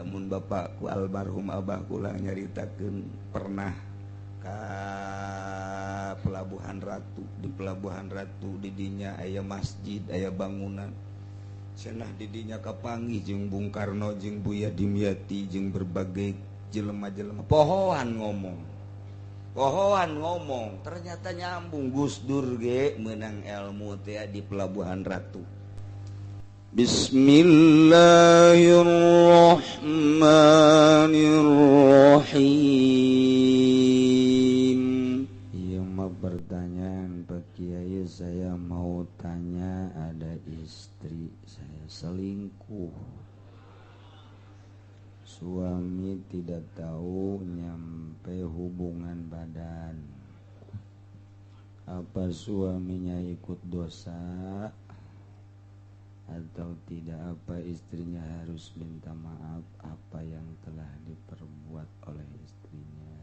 Mun bapakku almarhum abah kula nyaritakeun pernah ka Pelabuhan Ratu. Di Pelabuhan Ratu didinya aya masjid, aya bangunan. Cenah didinya kapanggih jeung Bung Karno jeung Buya Dimyati jeung berbagai jelema-jelema. Pohoan ngomong. Pohoan ngomong, ternyata nyambung. Gus Dur ge menang ilmu teh di Pelabuhan Ratu. Bismillahirrahmanirrahim. Iya mah pertanyaan Pak Kiai, saya mau tanya, ada istri saya selingkuh. Suami tidak tahu nyampe hubungan badan. Apa suaminya ikut dosa atau tidak? Apa istrinya harus minta maaf apa yang telah diperbuat oleh istrinya?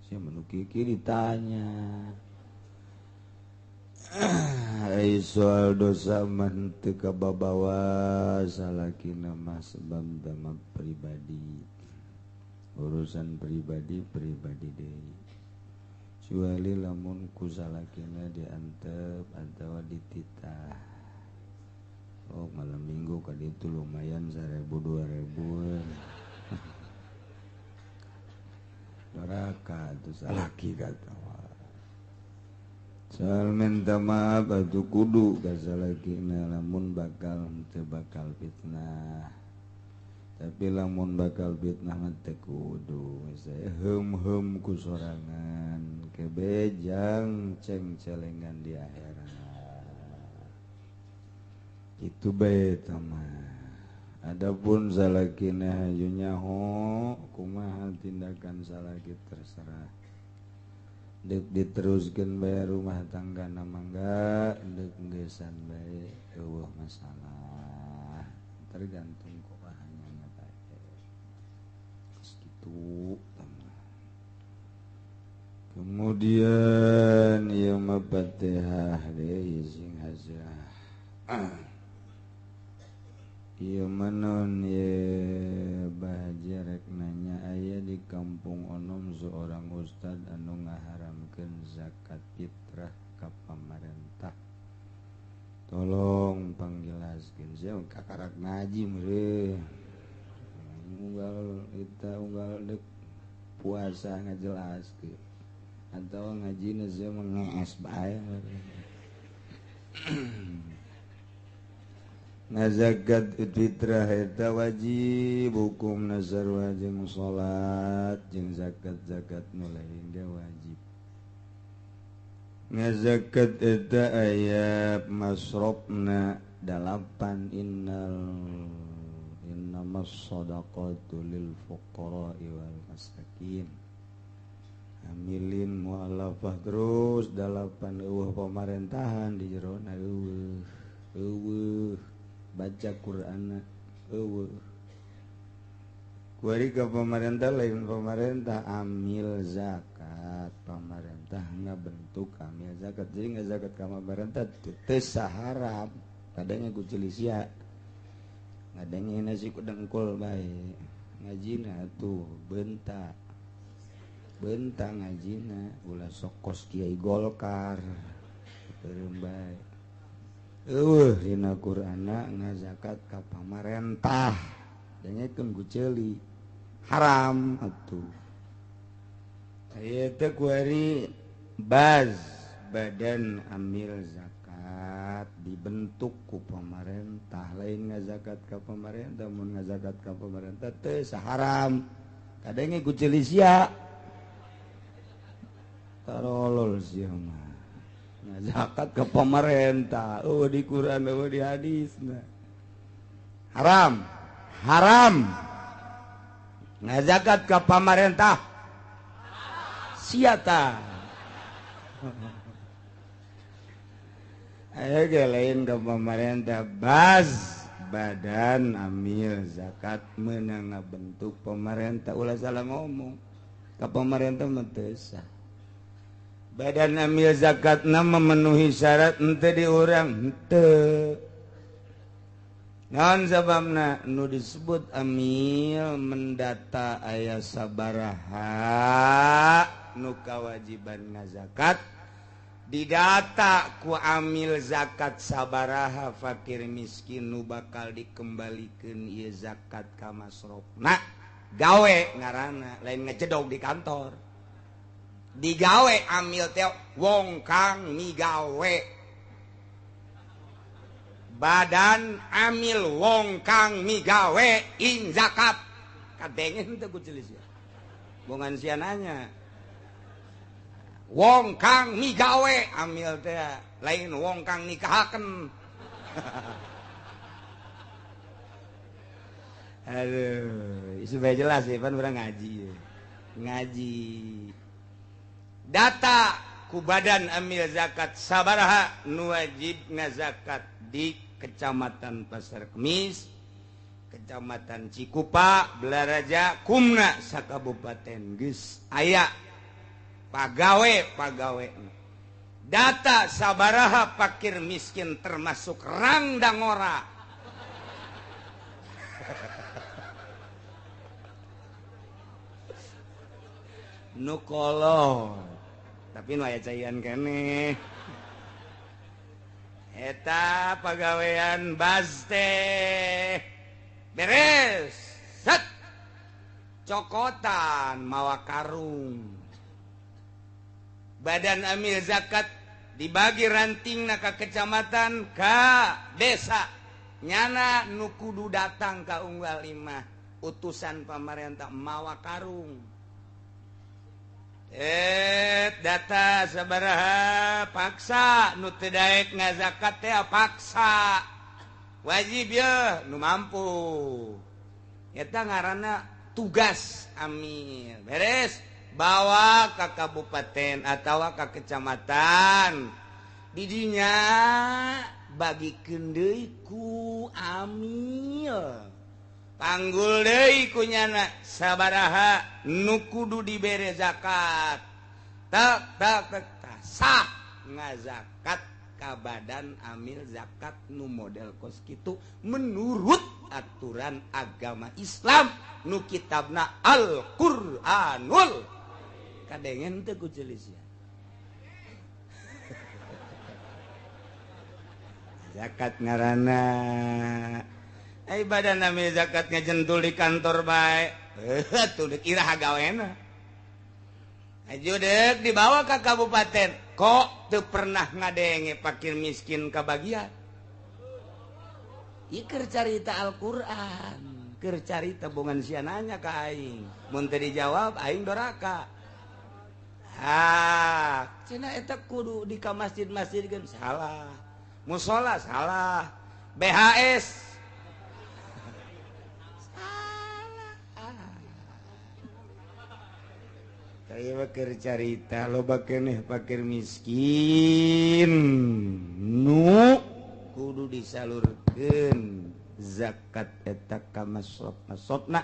Saya menukiki ditanya. Ai soal dosa mah teu kababawa salakina mah, sebab mah pribadi, urusan pribadi, pribadi deui. Kecuali lamun ku salakina diantep atau dititah. Oh, malam minggu ka ditu lumayan 1000 2000. Doraka itu salaki kata. Soal minta maaf atuh kudu ka salakina lamun bakal teu bakal fitnah. Tapi lamun bakal fitnah mah teu kudu. Saya heum-heum ku sorangan kebejang ceng-celengan di akhirat. Itu bae mah. Adapun salakina hayu nyaho kumaha tindakan salaki terserah. Dek diteruskeun bae rumah tangga na mangga, dek gesan bae eueuh masalah. Tergantung kumahanya bae. Kitu. Kemudian ieu mah Fatihah deui sing hazah. Ieu mah naon ye bahagia rek nanya, aya di Kampung Onom seorang ustad anu ngaharamkeun zakat fitrah ka pamarentah. Tolong pangjelaskeun. Sia kakarak ngaji meureun. Unggal eta unggal dek puasa ngajelaskeun. Atau ngajina sia mah ngees bae. Ngazakat fitrah eta wajib hukum nasarwa jeung salat jeung zakat-zakat nu lain ge wajib. Ngazakat eta aya masrofna 8, innal innamas shadaqatu lil fuqara'i wal masakin. Amilin mualafah terus 8 eueuh pamarentahan di jerona eueuh eueuh baca Qur'an eueuh. Kuari ka pemerintah lain pemerintah amil zakat, pemerintah ngabentuk amil zakat. Jadi ngazakat ka pemerintah teu saharam. Kadangnya ku celisia. Ngadengna nasi ku dengkul bae. Ngajina tuh bentak. Bentang ngajina ulah sok kos Kiai Golkar. Beureum bae. Eueuh dina Qur'anna ngazakat ka pamarentah. Dengekeun ku ceuli. Haram atuh. Aya teh kuari baz badan amil zakat dibentuk ku pamarentah, lain ngazakat ka pamarentah. Mun ngazakat ka pamarentah teu saharam. Kadenge ku ceuli sia. Tarolol sia mah. Zakat ke pemerintah, oh di Quran, oh di hadis, nah. Haram, haram. Ngazakat ke pemerintah, siata. Ayo ge lain ke pemerintah, baz badan amil zakat meunang ngabentuk pemerintah, ulah salah ngomong. Ke pemerintah mah teu sah. Badan amil zakatna memenuhi syarat henteu di urang henteu. Naon sababna nu disebut amil mendata aya sabaraha nu kawajiban ngazakat didata ku amil zakat sabaraha fakir miskin nu bakal dikembalikeun ieu zakat ka masrofna gawe ngaranna lain ngejedog di kantor digawe amil teh wong kang migawe badan amil wong kang migawe ing zakat kadengen teu ku celis ya bongan sia nanya wong kang migawe amil teh lain wong kang nikahaken. Aduh, supaya jelas ya pan urang ngaji ngaji data ku badan amil zakat sabaraha nu wajib ngazakat di Kecamatan Pasar Kemis, Kecamatan Cikupa, Belaraja, Kumna, sakabupaten geus aya pagawe-pagawe. Data sabaraha fakir miskin termasuk rangdangora. Nu kolot, tapi nu aya caian keneh. Eta pagawean baste beres set cokotan mawa karung badan amil zakat dibagi ranting ka kecamatan ka desa nyana nu kudu datang ka unggal imah utusan pamarentah mawa karung. Data sabaraha paksa nu teu daek ngazakat teh paksa wajib ye nu mampu eta ngaranna tugas amil beres bawa ka kabupaten atawa ka kecamatan didinya bagikeun deui ku amil panggul deui ku nyana sabaraha nu kudu dibere zakat tak tak tak sah ngazakat ka badan amil zakat nu model kos kitu menurut aturan agama Islam nu kitabna Al-Qur'anul kadengen teu ku celis ya. Zakat ngaranna badan amil zakat ngejentul di kantor bae tuh dek iraha gawena aju dek dibawa ke kabupaten kok teu pernah ngadenge fakir miskin kabagian ieu keur carita Al-Qur'an keur carita bongan sia nanya ka aing mun teu dijawab aing doraka ah cenah eta kudu di ka masjid-masjid geus salah mushola salah BHS keur carita loba keneh fakir miskin nu kudu disalurkeun zakat eta ka masrofna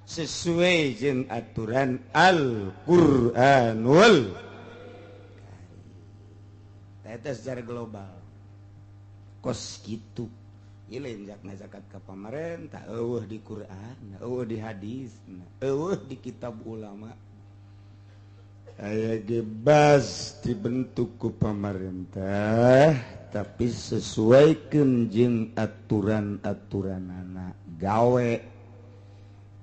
sesuai jeung aturan Al-Qur'anul Karim. Eta secara global kos kitu ieu lain zakat ka pamarentah eueuh di Quran eueuh di hadis eueuh di kitab ulama. Aya bebas dibentuk ku pamarentah tapi sesuaikeun jeung aturan-aturanana gawe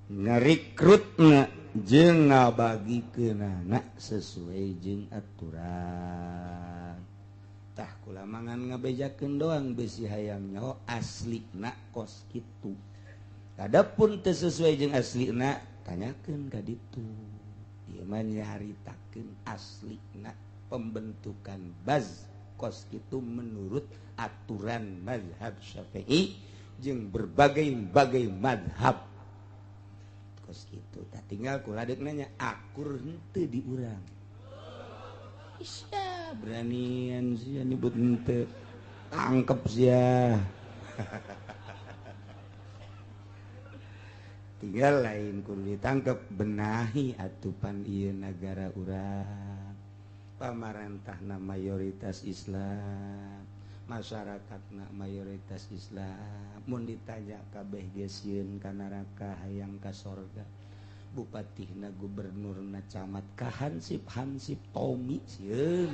ngarekrutna jeung ngabagikeunana sesuai jeung aturan. Tah kula mangan ngabejakeun doang besi hayang nyaho aslina kos kitu. Adapun teu sesuai jeung aslina tanyakeun ka ditu. Ieu mah nyaritakeun aslina pembentukan baz kos kitu menurut aturan mazhab Syafi'i jeung berbagai-bagai mazhab kos kitu. Tah tinggal kula deuk nanya akur henteu di urang. Isya beranian sia nyebut henteu tangkep sia. Tinggal lain kudu ditangkep benahi atupan ieu nagara urang. Pamarentahna mayoritas Islam, Masyarakat nak mayoritas Islam mun ditanya kabeh ge sieun ka neraka hayang ka sorga. Bupatihna, gubernurna, camat ka hansip hansip Tommy sieun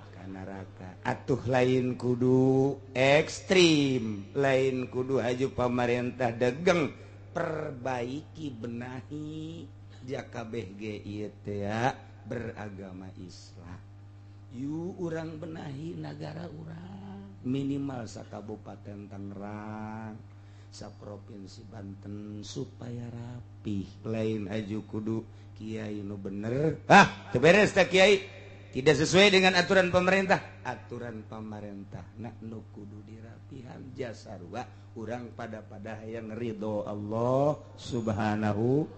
ka neraka. Atuh lain kudu ekstrim, lain kudu haju pamarentah degeng, perbaiki, benahi jaka kabeh ieu teh beragama Islam. Yuk urang benahi negara urang, minimal sa Kabupaten Tangerang, sa Provinsi Banten supaya rapih. Lain aju kudu kiai nu bener, ah teu beres teh kiai, tidak sesuai dengan aturan pemerintah. Aturan pemerintah nak nu kudu dirapihan jasa sarua urang pada yang ridho Allah Subhanahu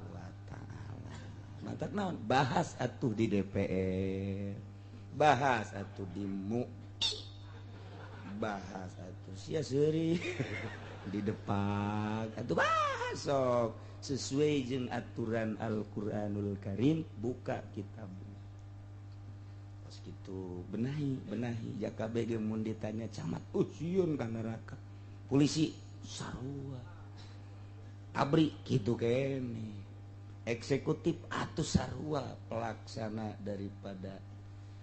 wa ta'ala. Matak naon, bahas atuh di DPR, bahas atuh di MUI, bahas atuh sia seuri di depan atuh, bahas sok sesuai jeung aturan Al-Qur'anul Karim. Buka kitab pas gitu, benahi benahi jaka ge mun ditanya camat, sieun ka neraka, polisi sarua, abri kitu kene, eksekutif atau sarua pelaksana daripada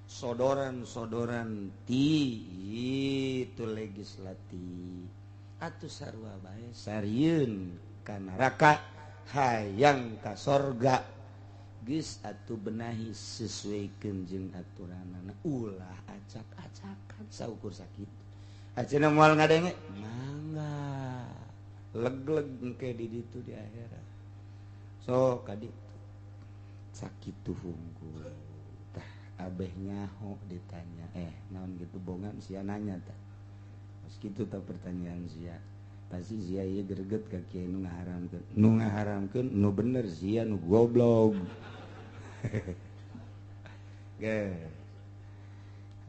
sodoran-sodoran ti itu legislatif atau sarua bae, sarieun ka neraka hayang ka sorga. Geus atuh benahi, sesuaikeun jeung aturanana, ulah acak-acakan saukur sakitu. Ayeuna moal ngadenge mangga leg-leg engke di ditu di akhirat. So kaditu sakitu hungkul tah abeh nyaho ditanya naon gitu bongan sia nanya tah. Pas kitu tah pertanyaan sia pasti sia ieu greget ka kiai nu ngaharamkeun, nu ngaharamkeun nu bener, sia nu goblok. Ge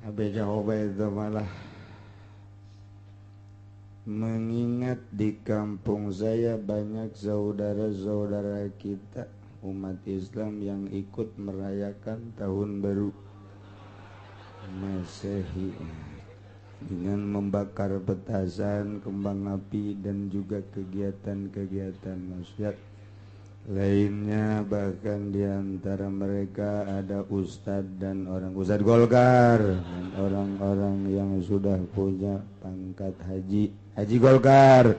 abeh jawab itu malah mengingat di kampung saya banyak saudara-saudara kita umat Islam yang ikut merayakan tahun baru Masehi dengan membakar petasan, kembang api, dan juga kegiatan-kegiatan maksiat lainnya. Bahkan di antara mereka ada ustadz dan orang ustadz Golkar dan orang-orang yang sudah punya pangkat haji, haji Golkar.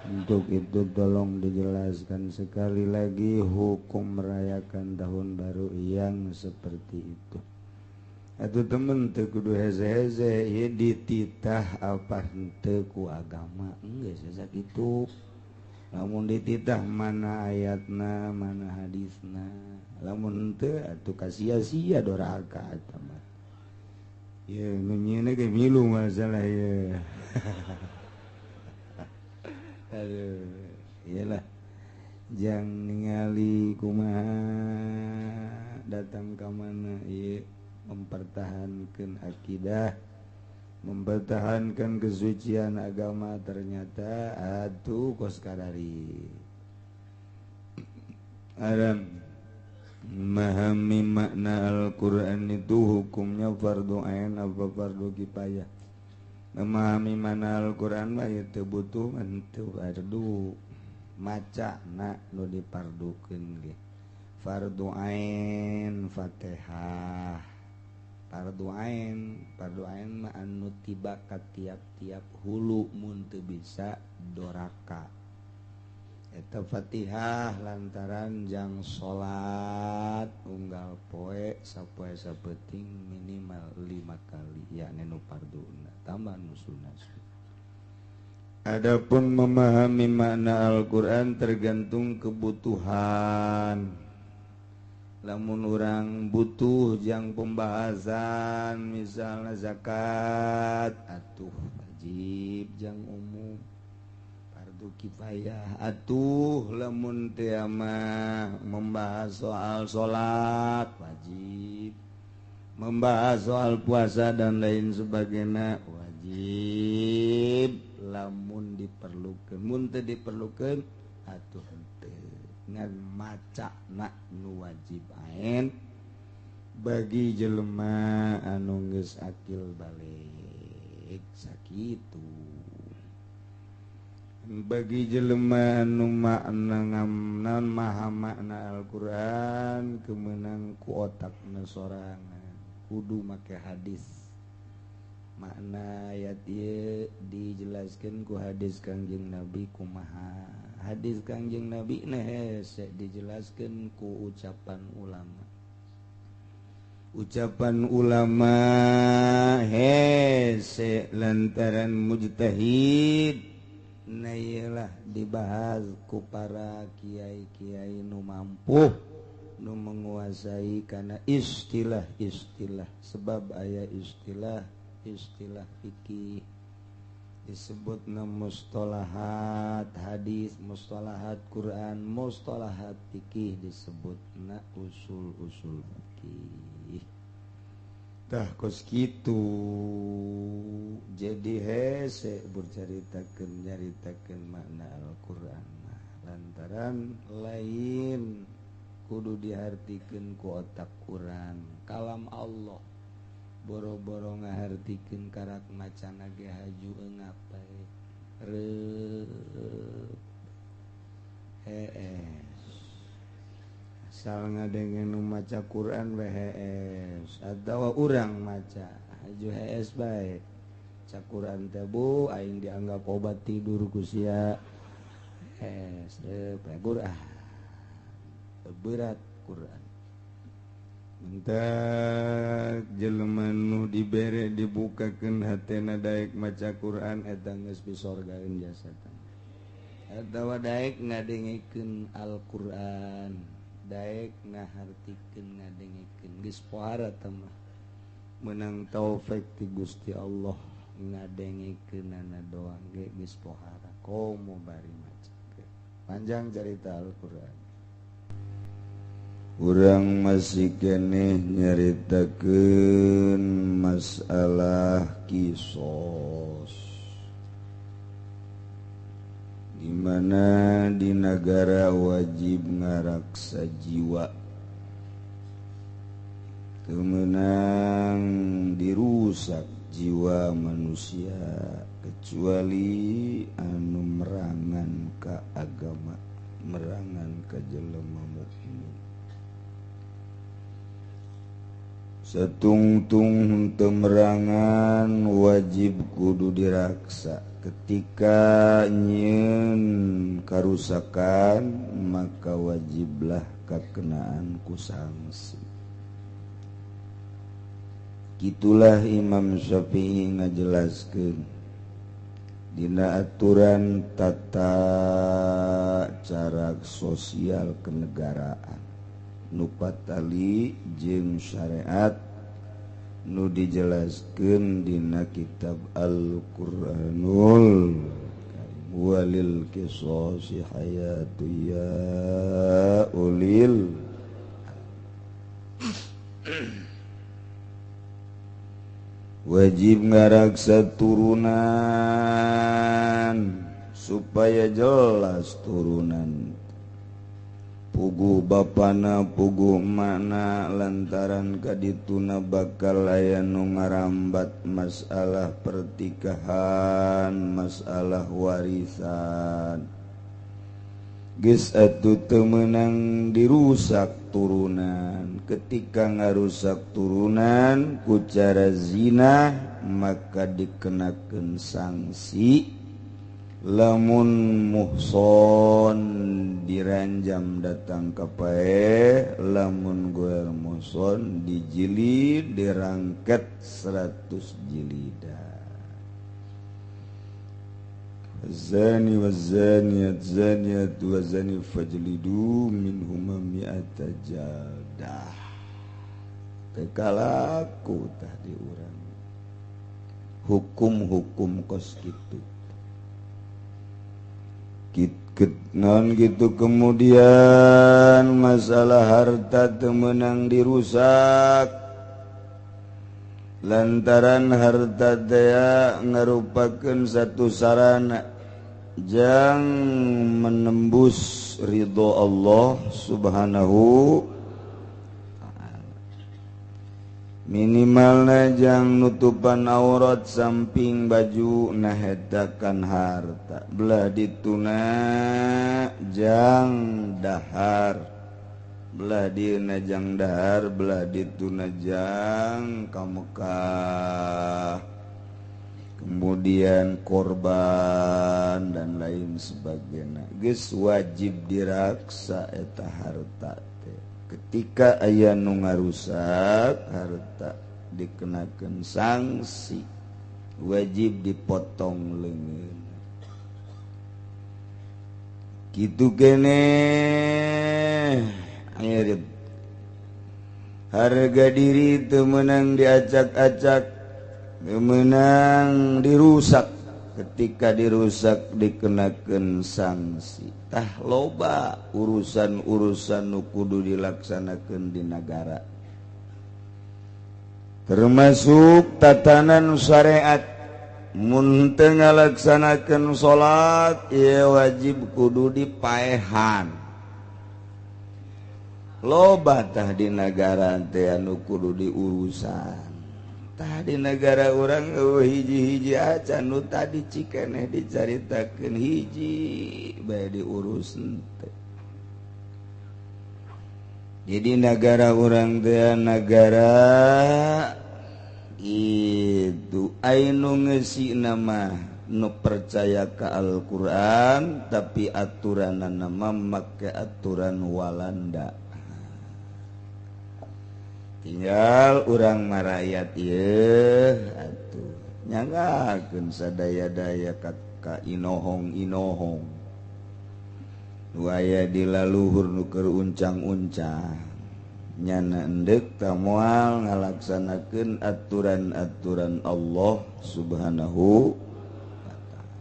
Untuk itu tolong dijelaskan sekali lagi hukum merayakan tahun baru yang seperti itu. Atuh temen teu kudu heze-heze ieu dititah apa henteu ku agama, geus sakitu. Lamun dititah mana ayatna, mana hadisna. Lamun henteu atuh kasia-sia doraka eta mah. Ye nu nyieuna ge milu masalah ye. Aduh, iyalah. Jang ningali kumaha datang ka mana ieu mempertahankan akidah, mempertahankan kesucian agama, ternyata atuh kos kadari. Alam memahami makna Al-Quran itu hukumnya fardu ain apa fardu kifayah? Memahami makna Al-Quran mah ieu teu butuh henteu fardu, macana nu dipardukeun ge fardu ain Fatihah, fardu ain, fardu ain mah anu tiba ka tiap-tiap hulu mun teu bisa doraka. Eta Fatihah lantaran jang salat unggal poe sapoe sapeuting minimal 5 kali yakni nu farduna tambah nu sunah. Adapun memahami makna Al-Qur'an tergantung kebutuhan. Lamun urang butuh jang pembahasan misalnya zakat atuh wajib jang umum, fardu kifayah atuh. Lamun teu mah membahas soal salat wajib, membahas soal puasa dan lain sebagainya wajib lamun diperlukeun. Mun teu diperlukeun atuh henteu, ngan macana nu wajib ain Bagi jelema anu geus akil balik sakitu. Bagi jelema anu makna ngamnan maha makna Al-Qur'an kemenang ku otakna sorangan kudu make hadis. Makna ayat ieu dijelaskeun ku hadis Kangjeng Nabi kumaha. Hadis Kangjeng Nabi na hese dijelaskeun ku ucapan ulama. Ucapan ulama hese lantaran mujtahid na ieulah dibahas ku para kiai-kiai nu mampu nu menguasai kana istilah-istilah sebab aya istilah-istilah fikih disebutna mustalahat hadis, mustalahat Quran, mustalahat fikih disebutna usul-usul fikih. Tah kos kitu jadi hese bercaritakeun nyaritakeun makna Al-Qur'an mah lantaran lain kudu dihartikeun ku otak urang kalam Allah boro-boro ngahartikeun karak macana ge haju eungap bae reup hees asal ngadenge nu maca Quran we hees atawa urang maca haju hees bae ca Quran teh bu aing dianggap obat tidur ku sia hees reup Quran berat Quran. Entak jelema nu dibere dibukakeun hatena daek maca Quran eta geus disorgaeun jasana. Atawa daek ngadengekeun Al-Qur'an, daek ngahartikeun ngadengekeun geus pohara teh mah. Meunang taufik ti Gusti Allah ngadengekeunana doang ge geus pohara komo bari maca. Panjang carita Al-Qur'an. Urang masih keneh nyaritakeun masalah kisos di mana di nagara wajib ngaraksa jiwa teu meunang dirusak jiwa manusia kecuali anu merangan ka agama, merangan ka jelema mukmin. Setungtung temerangan wajib kudu diraksa. Ketika nyieun karusakan maka wajiblah kakenaan ku sanksi. Kitulah Imam Syafi'i ngajelaskeun dina aturan tata cara sosial kenegaraan nu patali jeung syariat nu dijelaskeun dina kitab Al-Qur'anul Karim walil qisasi hayatu ya ulil wajib ngaraksa turunan supaya jelas turunan puguh bapana puguh makna lantaran kadituna bakal aya nu ngarambat masalah pertikahan masalah warisan geus atuh teu meunang dirusak turunan. Ketika ngarusak turunan ku cara zina maka dikenakeun sanksi. Lamun muhson diranjam datang ka paeh, lamun goer muhson dijilid dirangket 100 jilidan. Zani wazaniyat zaniyat wazani fajlidu minhuma mi'ata jaldah. Teu kalaku tah di urang hukum-hukum kos kitu. Non gitu kemudian masalah harta temenang dirusak lantaran harta dea ngarupakeun satu sarana jang menembus ridho Allah Subhanahu ta'ala. Minimal najang nutupan aurat samping baju nahetakan harta belah dituna jang dahar belah dieuna jang dahar belah dituna jang ka Mekah kemudian korban dan lain sebagainya geus wajib diraksa eta harta. Ketika aya nu ngarusak harta dikenakeun sanksi wajib dipotong leungeun. Kitu keneh harga diri teu meunang diacak-acak, teu meunang dirusak. Ketika dirusak dikenakeun sanksi. Tah loba urusan-urusan nu kudu dilaksanakeun di nagara termasuk tatanan syariat. Mun teu ngalaksanakeun salat ieu wajib kudu dipaehan. Loba tah di nagara teh anu kudu diurusan. Tah di negara urang hiji-hiji aja nu tadi cikeneh dicaritakeun hiji bae diurus teh. Jadi negara urang teh nagara itu anu ngeusina mah nu percaya ka Al-Qur'an tapi aturanana mah make aturan Walanda. Tinggal urang marayat ieu atuh nyanggakeun sadaya-daya ka inohong-inohong nu aya di laluhur nu keur uncang-uncang nyana endek ta moal ngalaksanakeun aturan-aturan Allah Subhanahu wa ta'ala.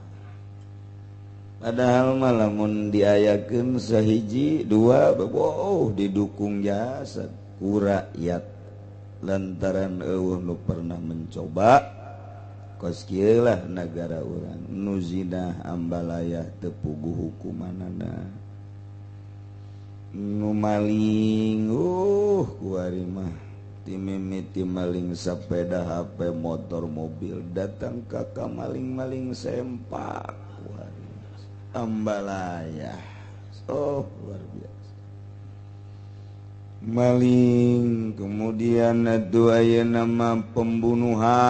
Padahal mah lamun diayakeun sahiji dua boh didukung jasa ku rakyat lantaran eueuh nu pernah mencoba kos kieu lah nagara urang nu zina ambalayah teu puguh hukumanana nu maling kuari mah timimiti maling sepeda HP motor mobil datang ka maling-maling sempak kuari ambalayah oh luar biasa maling. Kemudian atuh aya nama pembunuhan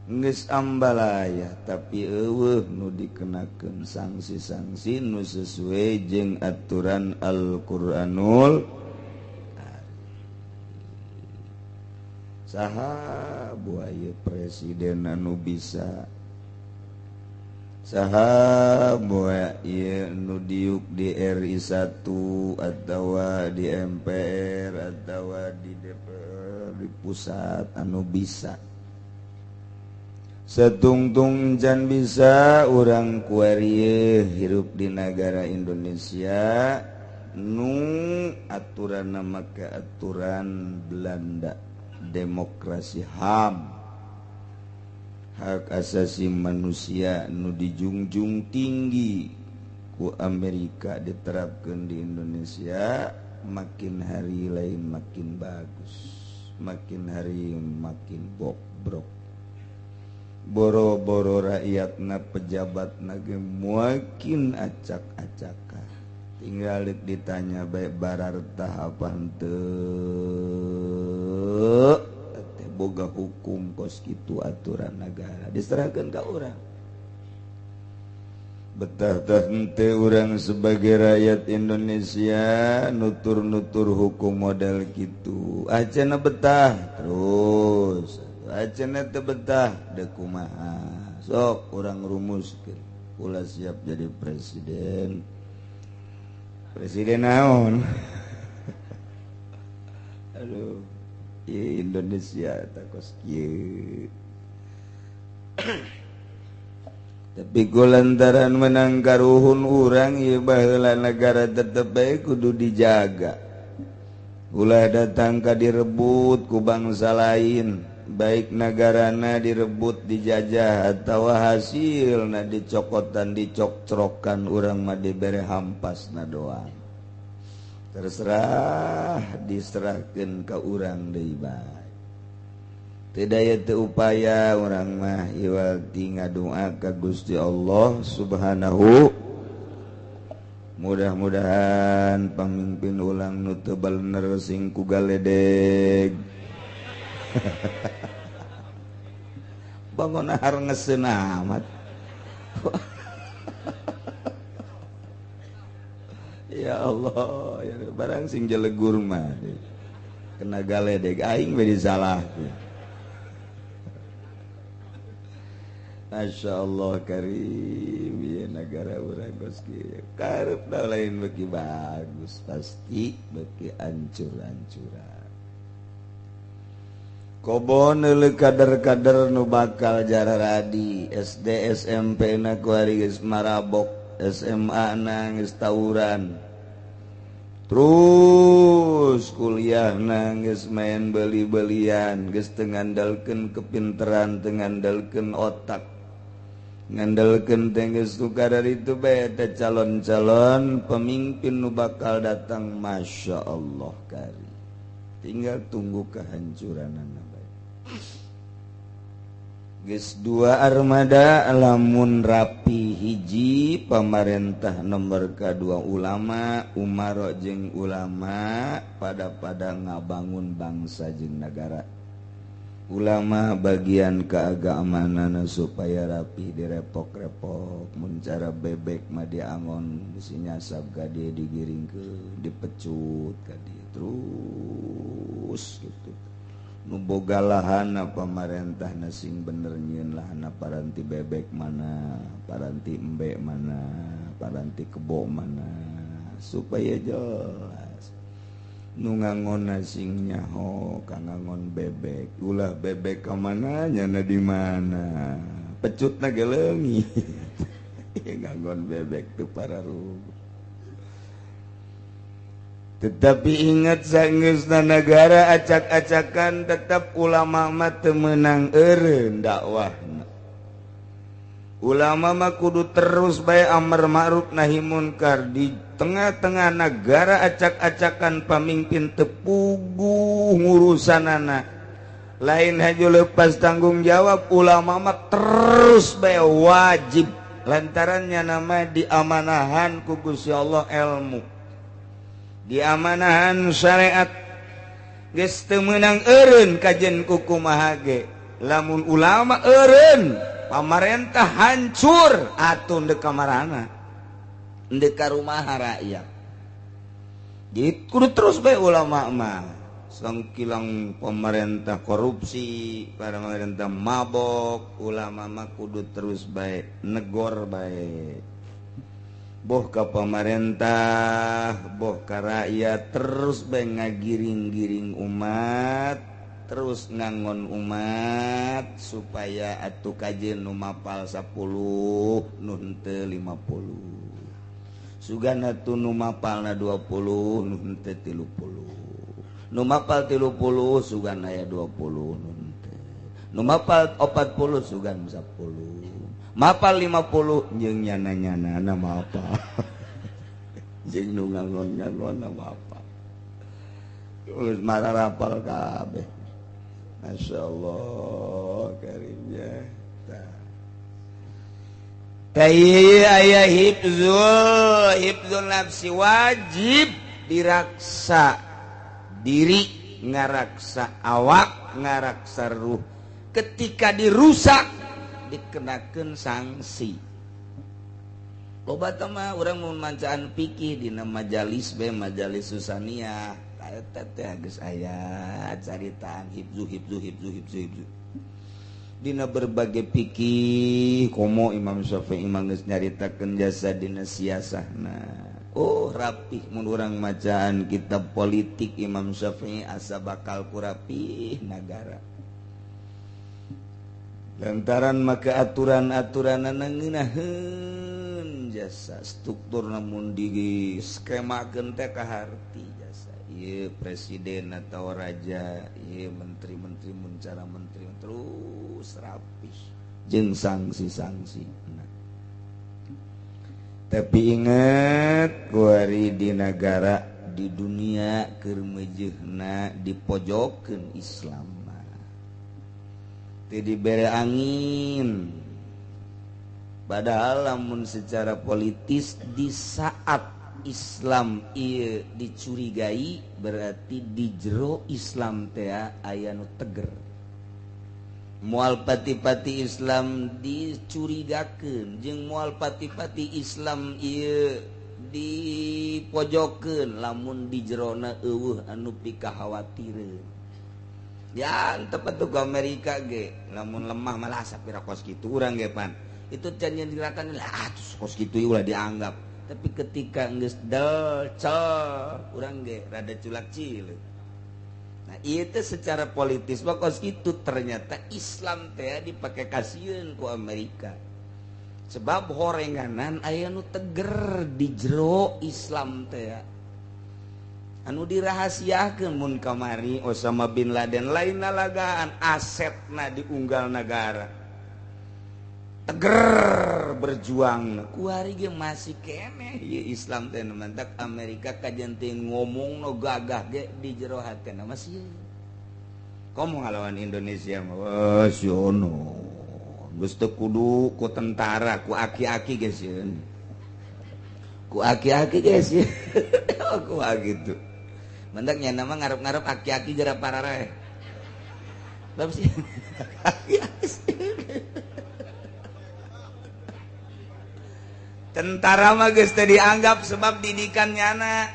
geus ambalaya tapi eueuh nu dikenakeun sanksi-sanksi nu sesuai jeung aturan Al-Qur'anul Karim. Saha buaya presiden anu bisa, saha boa ieu nu diuk di RI 1 atawa di MPR atawa di DPR di pusat anu bisa setungtung can bisa urang kuari hirup di nagara Indonesia nu aturan nama ke aturan Belanda demokrasi HAM hak asasi manusia nu dijungjung tinggi ku Amerika diterapkan di Indonesia makin hari lain makin bagus, makin hari makin bobrok. Boro-boro rakyatna pejabatna ge makin acak-acakan. Tinggal ditanya bae barartah apa henteu boga hukum kos kitu aturan negara diserahkan ke urang. Betah tah henteu urang sebagai rakyat Indonesia nutur-nutur hukum model kitu acana betah terus acana teu betah deuk kumaha sok urang rumuskeun ulah siap jadi presiden presiden naon. Aduh Indonesia takos kieu. Tapi ku lantaran menang karuhun urang ieu baheula negara tetep bae kudu dijaga. Ulah datang ka direbut ku bangsa lain, baik nagarana direbut dijajah atawa hasilna dicokotan dicokcrokan urang mah dibere hampasna doang. Terserah diserahkeun ka urang deui bae. Teu daya teu upaya urang mah iwal ti ngadoa ka Gusti Allah Subhanahu. Mudah-mudahan pamimpin ulang nu teu balener sing ku galedeg. Bangun har ngeuseun amat. Ya Allah, ya barang sing jelegur mah kena galedeg aing we disalahkeun. Masya Allah karim ya negara urang geus kieu karepna lain beuki bagus pasti beuki ancur-ancuran. Kobon neuleuh kader-kader nu bakal jararadi SD SMP na kuari geus marabok, SMA na geus tawuran, terus kuliah na geus main beli-belian, geus teu ngandalkeun kepinteran, teu ngandalkeun otak, ngandalkeun teh geus tukar itu bae teh calon-calon pemimpin nu bakal datang. Masya Allah kari tinggal tunggu kehancuranana bae. Geus dua armada lamun rapi hiji pamarentah nomor kadua ulama, umaro jeung ulama pada-pada ngabangun bangsa jeung nagara. Ulama bagian keagamanana supaya rapi direpok-repok, mun cara bebek mah diangon bisi nyasab ka dieu digiringkeun, dipecut ka dieu terus gitu. Nu boga lahanna pamarentahna sing bener nyieun lahanna paranti bebek mana, paranti embe mana, paranti kebo mana supaya jelas. Nu ngangon sing nyaho ka ngangon bebek, ulah bebek ka mana nyana di mana, pecutna ge leungit. Ngangon bebek teu pararuguh. Tetapi ingat sanggeusna negara acak-acakan tetap ulama mah teu meunang eureun dakwahna. Ulama mah kudu terus bae amar ma'ruf nahi munkar di tengah-tengah negara acak-acakan pamimpin teu puguh ngurusanana. Lain haju lepas tanggung jawab ulama mah terus bae wajib lantarannya nama diamanahan ku Gusti Allah ilmu. Diamanahan syariat geus teu meunang eureun kajen ku kumaha ge. Lamun ulama eureun pamarentah hancur atuh ndek kamarana ndek ka rumaha rakyat. Jadi kudu terus bae ulama mah sangkilang pemerintah korupsi, pemerintah mabok, ulama mah kudu terus bae negor bae. Boh ka pemerintah, boh ka rakyat terus bae ngagiring-giring umat, terus ngangon umat supaya atuh kajeun nu mapal 10 nu henteu 50. Sugana atuh nu mapalna 20 nu henteu 30. Nu mapal 30 sugan aya 20 nu henteu. Nu mapal 40 sugan 10. Mapal 50 jeung nyana-nyanana mapal. Jeung nu ngangon-ngangon mapal. Geus mararapal kabeh. Masya Allah karimnya. Tayi aya hibzul nafsi wajib diraksa diri, ngaraksa awak, ngaraksa ruh. Ketika dirusak dikenakeun sanksi. Loba teh mah urang mun mancaan fikih dina majalis bae majalis susania. Eta teh geus aya caritaan hibzu hibzu hibzu hibzu hibzu. Dina berbagai fikih komo Imam Syafi'i mah geus nyaritakeun jasa dina siasahna. Oh rapih mun urang macaan kitab politik Imam Syafi'i asa bakal ku rapih nagara. Lantaran maka aturan-aturanana ngeunaheun jasa struktur namun di skemakeun teh kaharti jasa. Ieu presiden atau raja, ieu menteri-menteri mun cara menteri terus rapih jeung sanksi-sanksi. Nah. Tapi ingat kuari di negara di dunia keur meujeuhna dipojokeun Islam mah. Teu dibere angin. Padahal lamun secara politis di saat Islam ieu dicurigai berarti di jero Islam teh aya nu teger. Moal pati-pati Islam dicurigakeun jeung moal pati-pati Islam ieu dipojokeun lamun di jerona eueuh anu pikakhawatireun. Ya tepat tuh ke Amerika ge lamun lemah malah sapira kos kitu urang ge pan. Itu can gerakan lah terus kos kitu ulah dianggap. Tapi ketika geus del cel urang ge rada culak cileuk. Nah, itu secara politis mah kos kitu ternyata Islam teh dipake kasieun ku Amerika. Sebab horenganan aya nu teger di jero Islam teh. Anu dirahasiakeun mun kamari Osama bin Laden lain lalagaan asetna diunggal nagara. Teger berjuang kuari ge masih keneh ieu Islam teh mantak Amerika kajen teh ngomong no gagah ge di jero hatena masih komo ngalawan Indonesia mah wah siono geus teu kudu ku tentara ku aki-aki ge sieun ku aki-aki ge sieun kumaha gitu mantak nya mah ngarep-ngarep aki-aki jera pararaeh bab sih aki-aki tentara mah geus teu dianggap sebab didikan nyana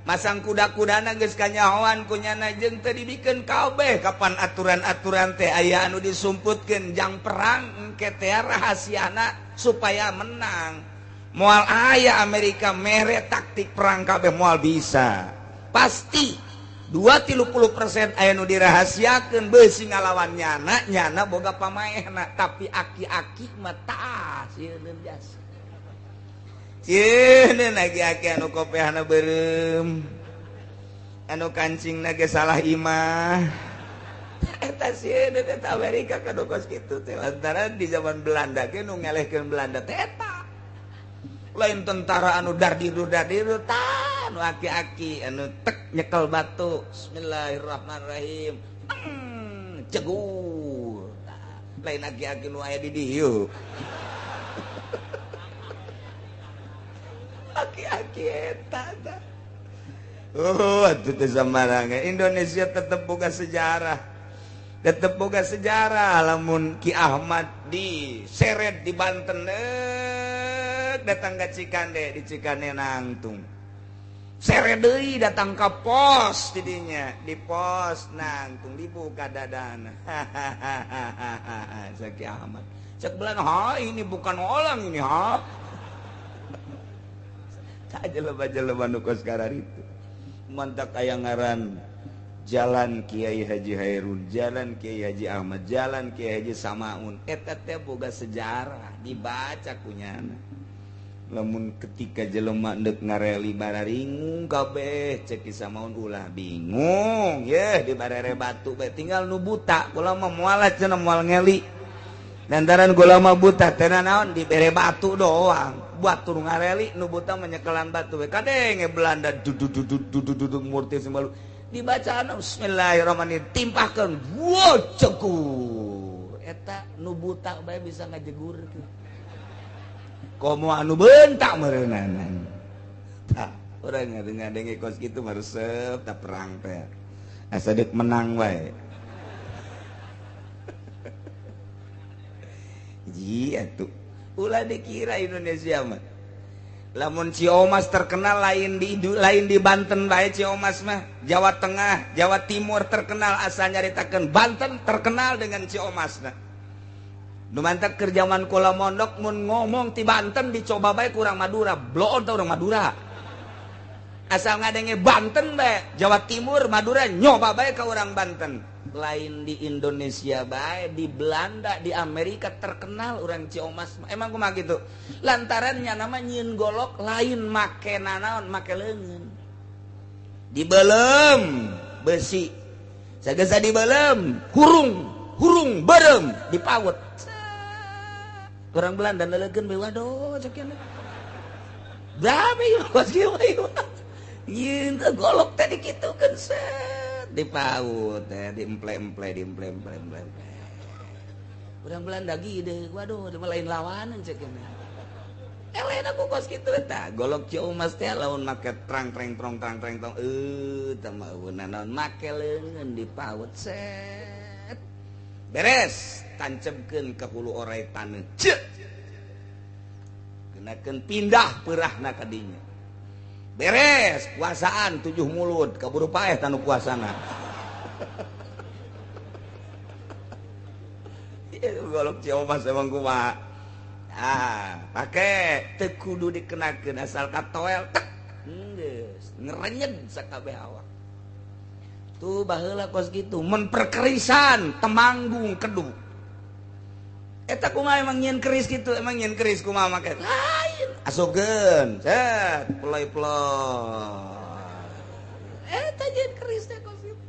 masang kuda-kudana geus kanyahoan ku nyana jeung teu dibikeun kabeh kapan aturan-aturan teh aya anu disumputkeun jang perang engke teh rahasiana supaya menang. Moal aya Amerika mere taktik perang kabeh moal bisa. Pasti 2-30% aya nu dirahasiakeun beusi ngalawan nyana, nyana boga pamaehna tapi aki-aki mah tah sieun jasa. Cieun aki-aki anu kopehna beureum anu kancingna ge salah imah eta sieun eta Amerika kanu kos kitu teh lantaran di zaman Belanda ge nu ngelehkeun Belanda teh eta lain tentara anu dardiru dardiru tah anu aki-aki anu tek nyekel batu bismillahirrahmanirrahim cegur lain aki-aki nu aya di dieu aki-aki eta tah. Oh, atuh teh samarang Indonesia tetep boga sejarah. Tetep boga sejarah lamun Ki Ahmad diseret di Banten datang ke Cikande, di Cikande nangtung. Seret deui datang ke pos didinya, di pos nangtung dibuka dadana. Hahaha, Ki Ahmad. Cek belan, ha ini bukan orang ini, ha. Jelema-jelema nu kos kararitu mantak aya ngaran Jalan Kiai Haji Hairun, Jalan Kiai Haji Ahmad, Jalan Kiai Haji Samaun eta teh boga sejarah dibaca kunyana. Lamun ketika jelema deuk ngareli bararingung kabeh cek Ki Samaun ulah bingung yeuh di barere batu bae tinggal nu buta kula mah moal cenah moal ngeli lantaran kula mah buta teh naon dibere batu doang buat turun ngareli nu buta menyekelan batu we kadenge Belanda dududududududud murti sembalu dibacaan bismillahirrahmanirrahim timpahkeun wo cegur eta nu buta bae bisa ngajegurkeun komo anu bentak meureunanan tah urang ngadenge kos kitu mah resep tah perang teh asa deuk menang wae ji atuh ulah dikira Indonesia mah lamun Ciomas terkenal lain di Banten bae Ciomas mah Jawa Tengah Jawa Timur terkenal asal nyaritakeun Banten terkenal dengan Ciomas nah nu mantak keur jaman kula mondok mun ngomong ti Banten dicoba bae ku urang Madura bloon teh urang Madura asal ngadenge Banten bae Jawa Timur Madura nyoba bae ka urang Banten lain di Indonesia bae di Belanda di Amerika terkenal orang Ciomas emang kumaha gitu lantarannya nama nyieun golok lain make nanaon make leungeun dibelem besi sagesa dibelem hurung hurung berem dipawet orang Belanda leulekeun bae waduh cek berapa ieu kos kieu Nyeun golok teh dikitukeun set dipaut teh diemple-emple diemple-emple. Urang Belanda gede, waduh lain lawanan cek ini. Elena ku kos kitu eta golok Ciomas teh lamun make trang treng trong trang treng tong teh mah naon make leungeun dipaut set. Beres tancebkeun ka hulu orai taneuh. Ceuk. Kenakeun pindah peurahna ka dinya. Beres puasaan 7 mulut kaburu paeh tanu puasana. Golok Ciomas emang kumaha. Ah, pake teu kudu dikenakeun asal katoel tek geus ngerenyed sakabeh awak. Tuh baheula kos kitu mun perkerisan temanggung kedu. Eta kumaha emang nyieun keris kitu, emang nyieun keris kumaha make? Lain. Asupkeun, set, ploy-ploy. Eta nyieun keris teh kos kitu.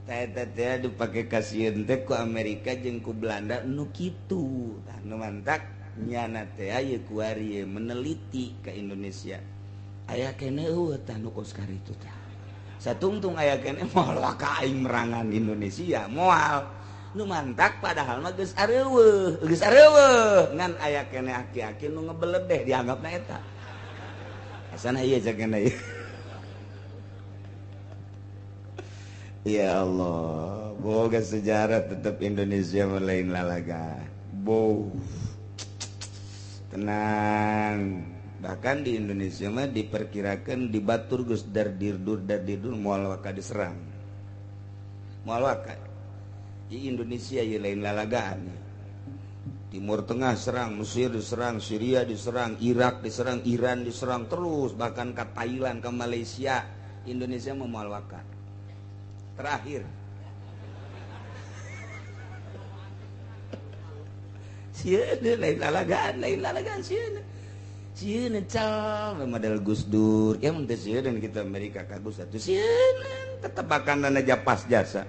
Teh teh dipake kasieun teh ku Amerika jeung ku Belanda nu kitu. Tah nu mantak nyana teh ieu kuari meneliti ka Indonesia. Aya keneh eueuh tah nu kos karitu tah. Satungtung aya keneh moal ka aing merangan Indonesia, moal. Nu mantak padahal mah geus areuweuh, geus areuweuh ngan aya keneh aki-aki nu ngebeledeh dianggapna eta. Asana ieu cek ieu. Ya Allah, boga sejarah tetap Indonesia lain lalaga. Bo. Tenang. Bahkan di Indonesia mah diperkirakan di batur geus dardirdur dardirdur moal waka diserang. Moal waka. Di Indonesia ieu lain lalagaan. Timur Tengah serang, Mesir diserang, Syria diserang, Irak diserang, Iran diserang terus, bahkan ke Thailand, ke Malaysia. Indonesia mah moal waka. Terakhir. Sieun lain lalagaan sieun. Sieun cal model Gus Dur. Ya mun teu sieun kita Amerika ka Gus atuh sieun tetebakan aja pas jasa.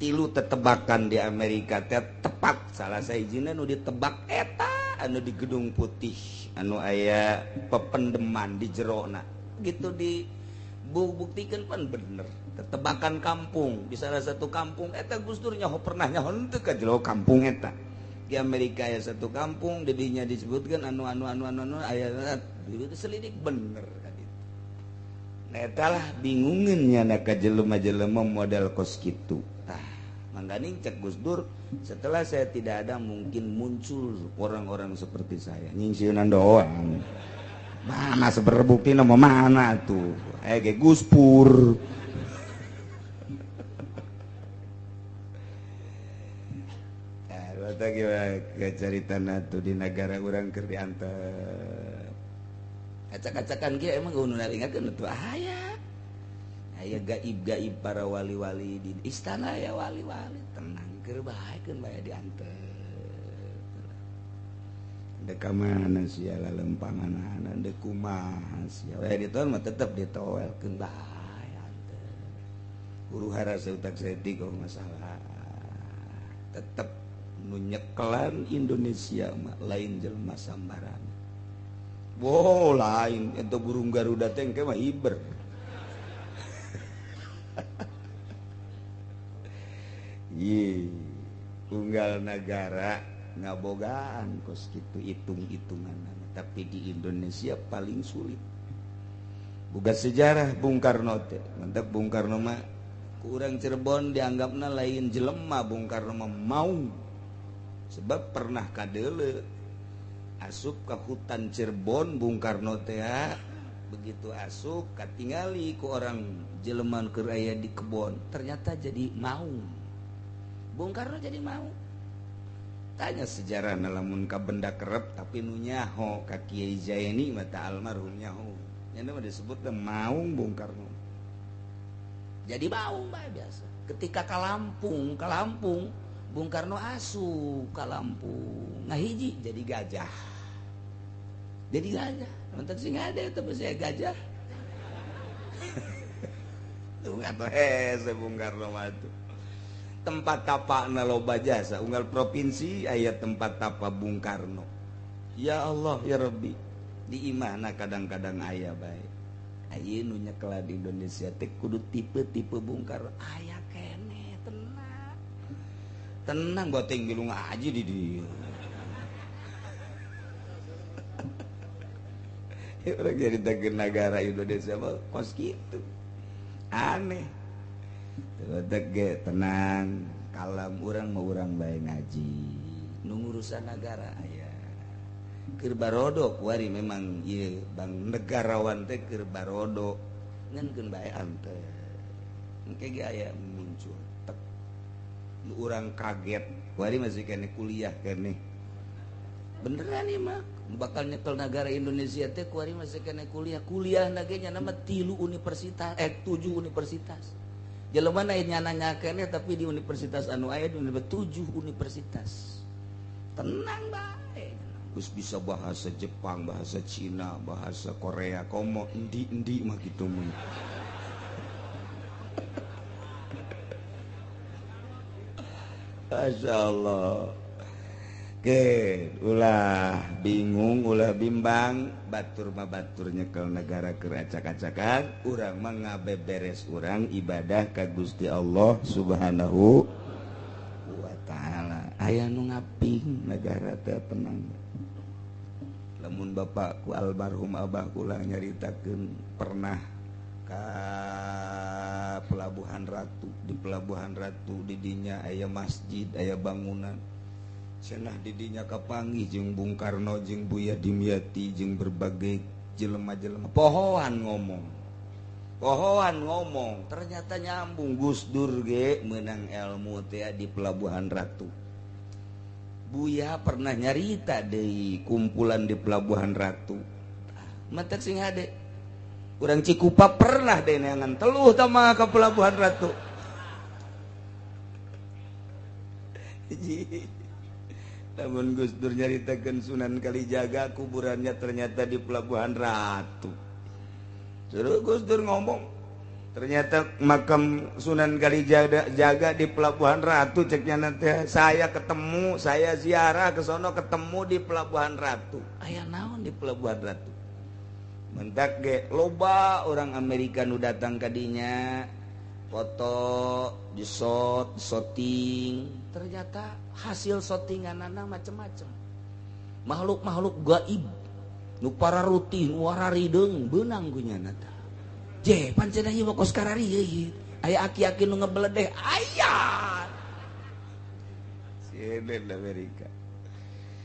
Tilu tetebakan di Amerika teh tepat salah sahijina nu ditebak eta anu di Gedung Putih anu aya pependeman di jerona. Gitu di buktikan pan bener. Tetebakan kampung di salah satu kampung eta Gus Dur nyaho pernah nyaho henteu ka jero kampung eta. Di Amerika aya satu kampung dedinya disebutkan anu anu anu anu anu aya itu selidik bener kan itu. Nah eta lah bingungeun nya ka jelema-jelema model kos kitu. Tah mangganing cek Gus Dur setelah saya tidak ada mungkin muncul orang-orang seperti saya. Nyingsieunan doang. Mana seberbukti nama mana tuh? Ge Gus Pur. Cerita tuh di negara orang keur diantep. Acak-acakan kieu emang nu naringakeun tuh aya. Aya gaib-gaib para wali-wali di istana ya wali-wali tenang keur bae keun bae diantep. Dek ka mana sia lalempanganana dek kumaha sia. We ditoel mah tetep ditoelkeun bae antep. Huru hara seutak saeutik masalah. Tetep nu nyekelan Indonesia mah lain jelema sambarangan. Wow, lain eta burung Garuda teh engke mah hiber. Ye, unggal nagara ngabogaan kos kitu hitung-hitungan, tapi di Indonesia paling sulit. Boga sejarah Bung Karno teh. Mantap Bung Karno mah ku urang Cirebon dianggapna lain jelema Bung Karno mah mau. Sebab pernah kadeule asup ke hutan Cirebon Bung Karno teh begitu asup katingali ku orang jeleman keur aya di kebon ternyata jadi mau. Bung Karno jadi mau. Tanya sejarah lamun ka benda kerep tapi nu nyaho ka Kiai Zaini mata almarhum nyaho. Nya mah disebut maung Bung Karno. Jadi maung bae biasa. Ketika ka Lampung, Bung Karno asup ka Lampung ngahiji jadi gajah. Jadi gajah. Mentak sing ada eta saya gajah. Tuh atuh hese Bung Karno mah tuh. Tempat tapakna loba jasa unggal provinsi aya tempat tapa Bung Karno. Ya Allah ya Rabbi, di imahna kadang-kadang aya bae. Ayeuna nu nyekelan di Indonesia teh kudu tipe-tipe Bung Karno. Aya keneh tenang. Tenang goteng milu ngaji di dieu. Orang jadi negara Indonesia mah kos kitu. Aneh. Teu tenang, kalem urang mah urang bae ngaji. Nu ngurusan negara aya. Keur barodo kuari memang ieu bang negarawan teh keur barodo ngan keun bae ante. Engke ge aya muncul tek. Nu urang kaget, kuari masih keneh kuliah keneh. Beneran ieu mah bakal nyekel negara Indonesia teh kuari masih keneh kuliah. Kuliah na ge nya nama 3 universitas, 7 universitas. Jelema na nyana keneh tapi di universitas anu aya di 7 universitas. Tenang bae. Geus bisa bahasa Jepang, bahasa Cina, bahasa Korea, komo endi-endi mah kitu mun. Masya Allah. Oke, ulah bingung, ulah bimbang, batur mah batur nyekel negara keur acak-acakan, urang mah ngabeberes urang ibadah ka Gusti Allah Subhanahu wa taala. Aya nu ngaping negara teh tenang. Lamun bapakku almarhum abah kula nyaritakeun pernah ka Pelabuhan Ratu, di Pelabuhan Ratu di dinya aya masjid, aya bangunan. Cenah di dinya kapanggih jeung Bung Karno jeung Buya Dimyati jeung berbagai jelema-jelema pohoan ngomong. Pohoan ngomong, ternyata nyambung Gus Dur ge meunang ilmu teh di Pelabuhan Ratu. Buya pernah nyarita deui kumpulan di Pelabuhan Ratu. Mantak sing hade. Urang Cikupa pernah deui neangan teluh tah mah ka Pelabuhan Ratu. Namun Gus Dur nyaritakeun Sunan Kalijaga kuburannya ternyata di Pelabuhan Ratu. Suruh Gus Dur ngomong, ternyata makam Sunan Kalijaga di Pelabuhan Ratu ceknya nanti saya ketemu, saya ziarah ke sono ketemu di Pelabuhan Ratu. Aya naon di Pelabuhan Ratu? Mentak ge loba orang Amerika nu datang ka dinya, foto, di-shot, shooting. Ternyata hasil shootinganana macem-macem. Makhluk-makhluk gaib nu pararuti, nu wararideung beunang ku nyana tah. Je, pancen ieu mah kos karari ieu. Aya aki-aki nu ngebeledeh, aya. Sieun Amerika.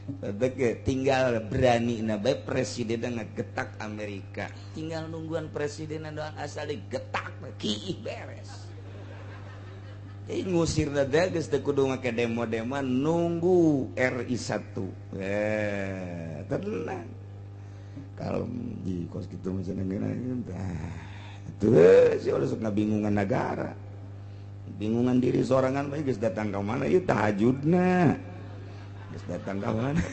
Tadek tinggal berani na bae presiden ngegetak Amerika. Tinggal nungguan presiden doang asal digetak kiih beres. Jadi ngusir teh geus teu kudu make demo-demo nunggu RI 1. Tenang. Kalau di kos kitu mah cenah tah. Tuh si ulah sok ngabingungan negara. Bingungan diri sorangan bae geus datang ka mana ieu tahajudna. Geus datang ka mana.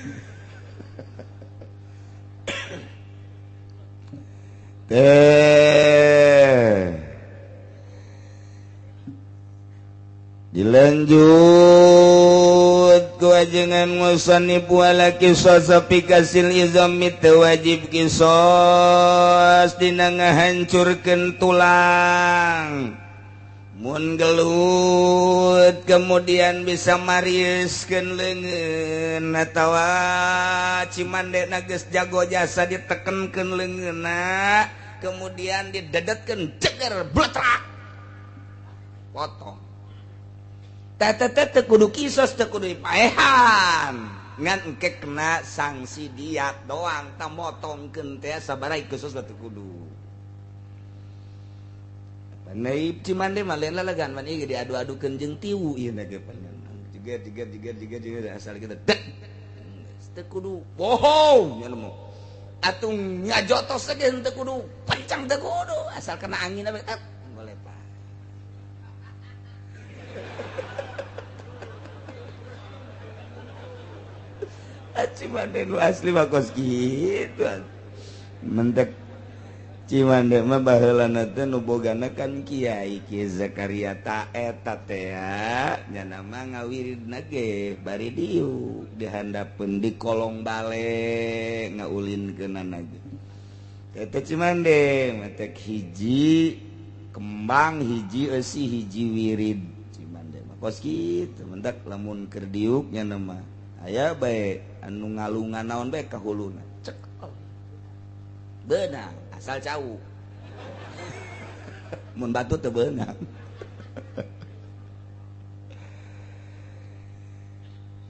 Teh dilanjut ku ajengan musannif wala qisas fi kasil izami teu wajib qisas dina ngahancurkeun tulang mun gelut kemudian bisa mariuskeun leungeun atawa cimandena geus jago jasa ditekenkeun leungeunna kemudian didedetkeun jeger bletrak potong. Tete teu kudu kisos teu kudu dipaehan ngan engke kena sanksi diat doang tah motongkeun teh sabaraha kisos teu kudu. Naib Cimande mah lain lalagan man ieu diadu-adukeun jeung tiwu ieu na ge panjang. Jeger jeger jeger jeger jeger asal kita dek. Teu kudu bohong nya mah. Atuh ngajotos ge teu kudu pancang teu kudu asal kena angin we boleh pak. Cimande nu asli mah kos kitu. Mentek Cimande mah baheulana teh nu bogana kan Kiai Ki Zakaria ta eta teh nya mah ngawiridna ge bari diuk dihandapeun di kolong bale ngaulinkeunana ge. Eta Cimande matek hiji kembang hiji eusi hiji wirid Cimande mah kos kitu mendak lamun keur diuk nya mah aya bae anu ngalungan naon bae ka huluna cek beunang asal cau mun batu teu beunang.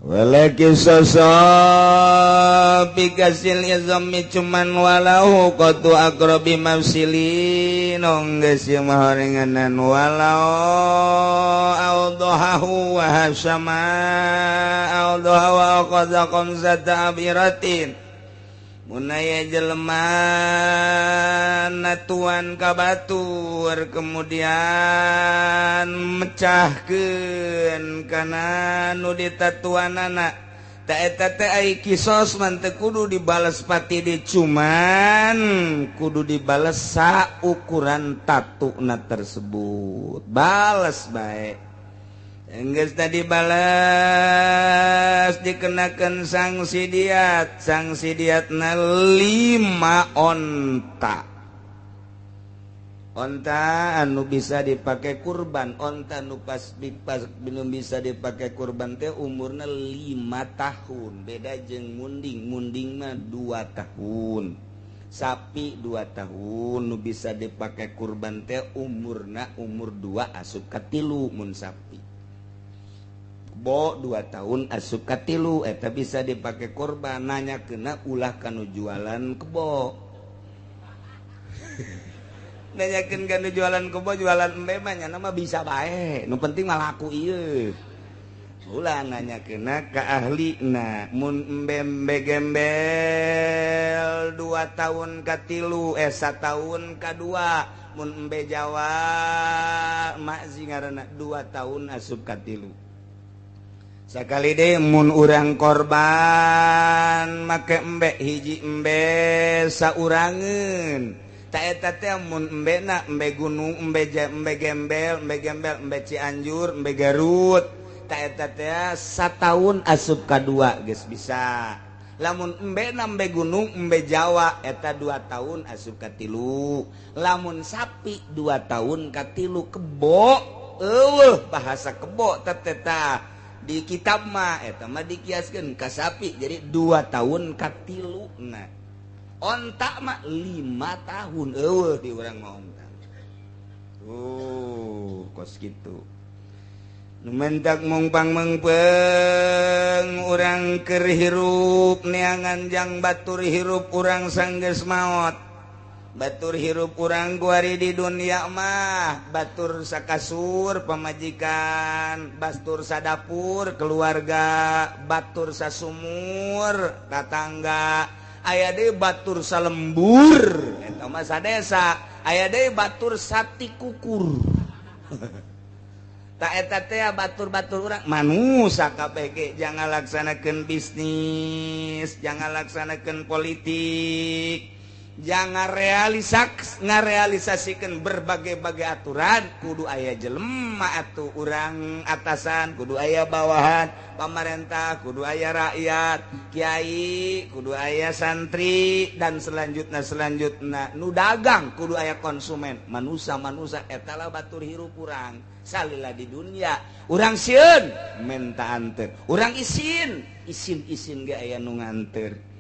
Walaki sosok bikasil izami cuman walau qatu aqrabi mafsilin geus ieu mah horenganan walau awdahu wa hasama awdahu wa akhadha khamsata abiratin mun aya jelema natuan ka batur kemudian mecahkeun kana nu ditatuanana ta eta teh ai kisos mah teu kudu dibales pati di cuman kudu dibales saukuran tatuna tersebut bales bae. Enggeus tadi balas dikenakan sanksi diat, sanksi diatna 5 onta. Onta anu bisa dipakai kurban, onta anu pas belum bisa dipakai kurban teh umurna 5 tahun. Beda jeung munding, munding mah 2 tahun. Sapi 2 tahun nu bisa dipakai kurban teh umurna umur 2 asup ka 3 mun sapi. Bo 2 tahun asup ka 3 eta bisa dipakai korban. Nanya kena ulah kanu jualan kebo. Nanyakeun kanu jualan kebo jualan embe mah nya mah bisa bae nu penting mah laku ieu. Ulah nanya kena ka ahlina mun embe gembel 2 tahun ka 3 1 tahun ka 2 mun embe Jawa mak sih ngaranna 2 tahun asup ka 3. Sakali deui mun urang korban make embe hiji embe saurangeun ta eta teh mun embena embe gunung embe embe gembel embe gembel embe Cianjur embe Garut ta eta teh sataun asup ka 2 geus bisa. Lamun embena embe gunung embe Jawa eta 2 tahun asup ka 3. Lamun sapi 2 tahun ka 3 kebo eueuh bahasa kebo teh teh di kitab mah eta mah dikiaskeun ka sapi jadi 2 tahun ka 3 na. Onta mah 5 tahun eueuh di urang mah onta. Tuh kos kitu. Nu mentak mongpang mengpeng urang keur hirup neangan jang batur hirup urang sanggeus maot. Batur hirup urang kuari di dunia mah batur sakasur pamajikan, batur sadapur keluarga, batur sasumur tatangga, aya deui batur salembur eta mah sadesa, aya deui batur satikukur. Ta eta teh batur-batur urang manusa kabeh ge jangan laksanakeun bisnis, jangan laksanakeun politik. Jangan ngarealisasikan berbagai-bagai aturan kudu aya jelema atuh urang atasan kudu aya bawahan pamarentah kudu aya rakyat kiai kudu aya santri dan selanjutnya nu dagang kudu aya konsumen manusa-manusa eta lah batur hirup urang salila di dunia urang sieun menta anter urang isin isin-isin ge aya nu nganter.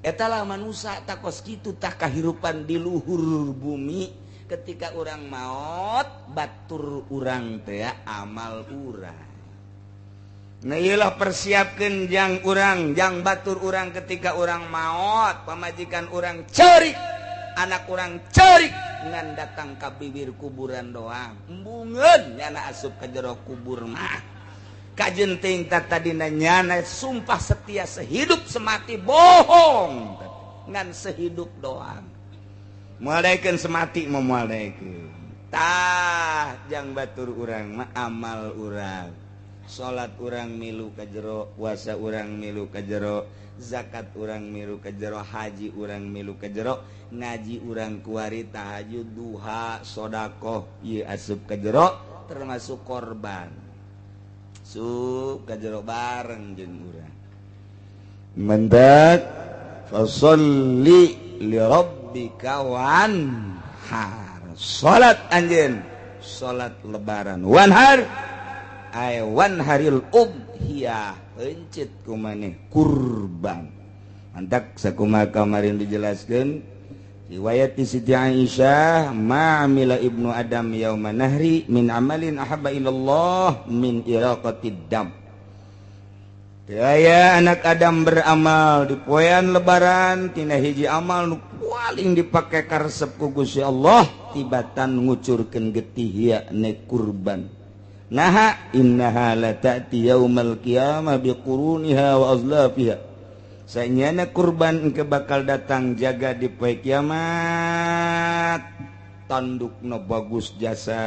Etalah manusia takos kitu tah kahirupan di luhur bumi ketika urang maot batur urang teh amal urang. Nah ieulah persiapkeun jang urang jang batur urang ketika urang maot pamajikan urang ceurik anak urang ceurik ngan datang ka bibir kuburan doang embungeun nyana asup ka jero kubur mah. Kajenting tadina nyana sumpah setia sehidup semati bohong ngan sehidup doang moal daekeun semati mah moal daekeun tah jang batur urang mah amal urang salat urang milu ka jero puasa urang milu ka jero zakat urang milu ka jero haji urang milu ka jero ngaji urang kuari tahajud duha sedekah ieu asup ka jero termasuk korban sup ka jero bareng jeung urang. Mendak fasalli li rabbika lirabbika wanhar. Salat anjeun, salat lebaran wanhar ay wanharil udhiyah, pencet ku maneh kurban. Mantak sakumaha kamarin dijelaskeun riwayat di Siti Aisyah, ma'amila ibnu Adam yauma nahri min amalin ahabba ilallah min iraqatid dam. Aya anak Adam beramal di poean lebaran tina hiji amal nu paling dipake karesep ku Gusti Allah tibatan ngucurkeun getih yakni kurban. Naha innaha la ta'ti yaumal qiyamah biquruniha wa azlafiha. Sanyana kurban engke bakal datang jaga di poe kiamat, tandukna bagus jasa,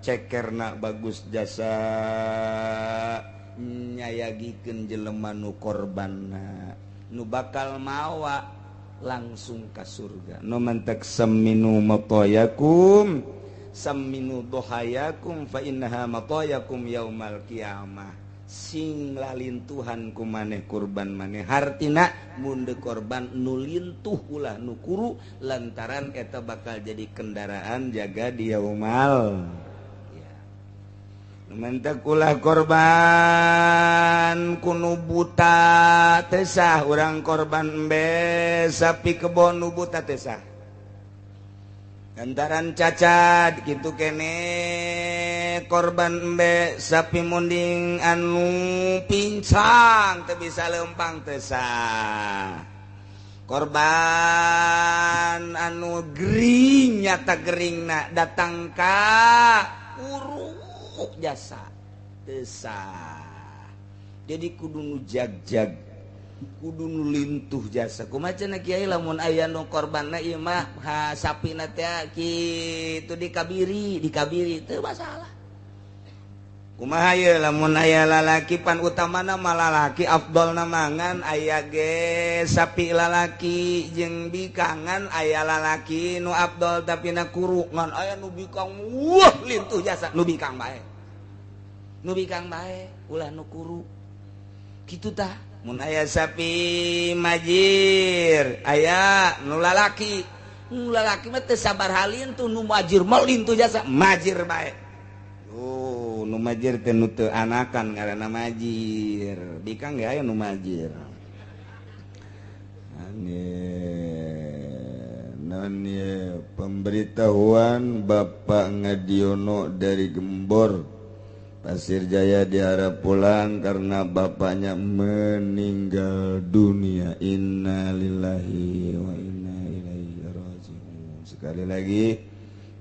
cekerna bagus jasa, nyayagikeun jelema nu korbanna, nu bakal mawa langsung ka surga. Nu mantak saminu matayakum saminu dohayakum fa innaha matayakum yaumal qiyamah. Sing lalintuhan ku maneh kurban maneh, hartina mun deuk korban nu lintuh ulah nu kuru, lantaran eta bakal jadi kendaraan jaga di yaumal. Mentek ulah korban kunu buta tesah, urang korban embe sapi kebon nu buta tesah, lantaran cacat gitu kene korban embe sapi munding anu pincang teu bisa lempang tesah, korban anu gering nyata geringna datang ka uruk jasa tesah. Jadi kudu nu jag-jag, kudu nu lintuh jasa. Kumaha cenah kiai lamun aya nu korbanna ieu mah sapina teh kitu dikabiri, dikabiri teu masalah. Kumaha ye lamun aya lalaki pan utamana mah lalaki afdolna mangan aya ge sapi lalaki jeung bikangan aya lalaki nu afdol tapi na kuru ngan aya nu bikang wah lintuh jasa nu bikang bae. Nu bikang bae ulah nu kuru. Kitu tah mun aya sapi majir aya nu lalaki, nu lalaki mah teu sabar halintuh nu majir mah lintuh jasa majir bae. Oh, nu majir teh nu teu anakan ngaranna majir. Bikang ge aya nu majir. Naon ye pemberitahuan Bapak Ngadiono dari Gembor Pasir Jaya diharap pulang karena bapaknya meninggal dunia. Innalillahi wa inna ilaihi raji'un. Sekali lagi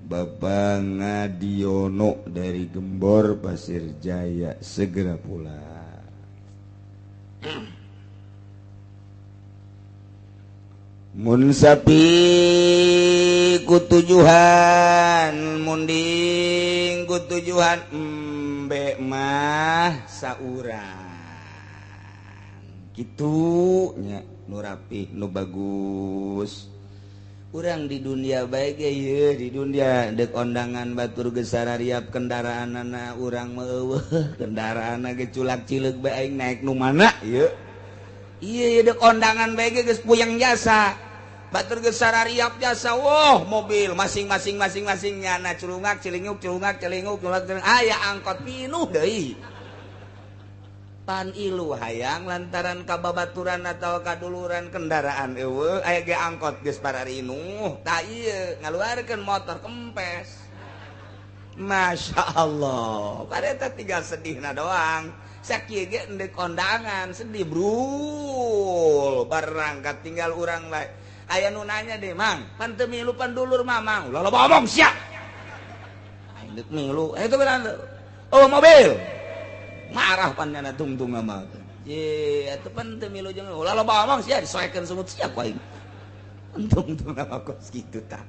Bapak Ngadiono dari Gembor Pasir Jaya segera pulang. Mun sapi kutujuhan munding kutujuhan embe mah saurang kitu nya nu rapih nu bagus. Urang di dunia bae ge ieu di dunia deuk ondangan batur geus sarariap kendaraanana urang mah eueuh kendaraanna ge culak cileuk bae aing naik nu mana ieu. Ieu deuk ondangan bae ge geus puyeng jasa. Batur geus sarariap jasa woh mobil masing-masing masing-masing nyana culungak cilinguk culungak celinguk culungak aya angkot pinuh deui. Pan ilu hayang lantaran kababaturan atau kaduluran kendaraan eueuh aya ge angkot geus pararinuh tah ieu ngaluarkeun motor kempes. Masya Allah pareta tinggal sedihna doang sakieu ge endek kondangan sedih brul barangkat tinggal urang bae aya nu nanya deh mang pan teu milu pan dulur mamang ulah loba omong sia aing deuk milu eta beunang oh mobil marah pandana tungtung ama ye atuh pan teu milu jeung ulah loba omong sia disoekeun sumut sia ku aing tungtung ama kos kitu tah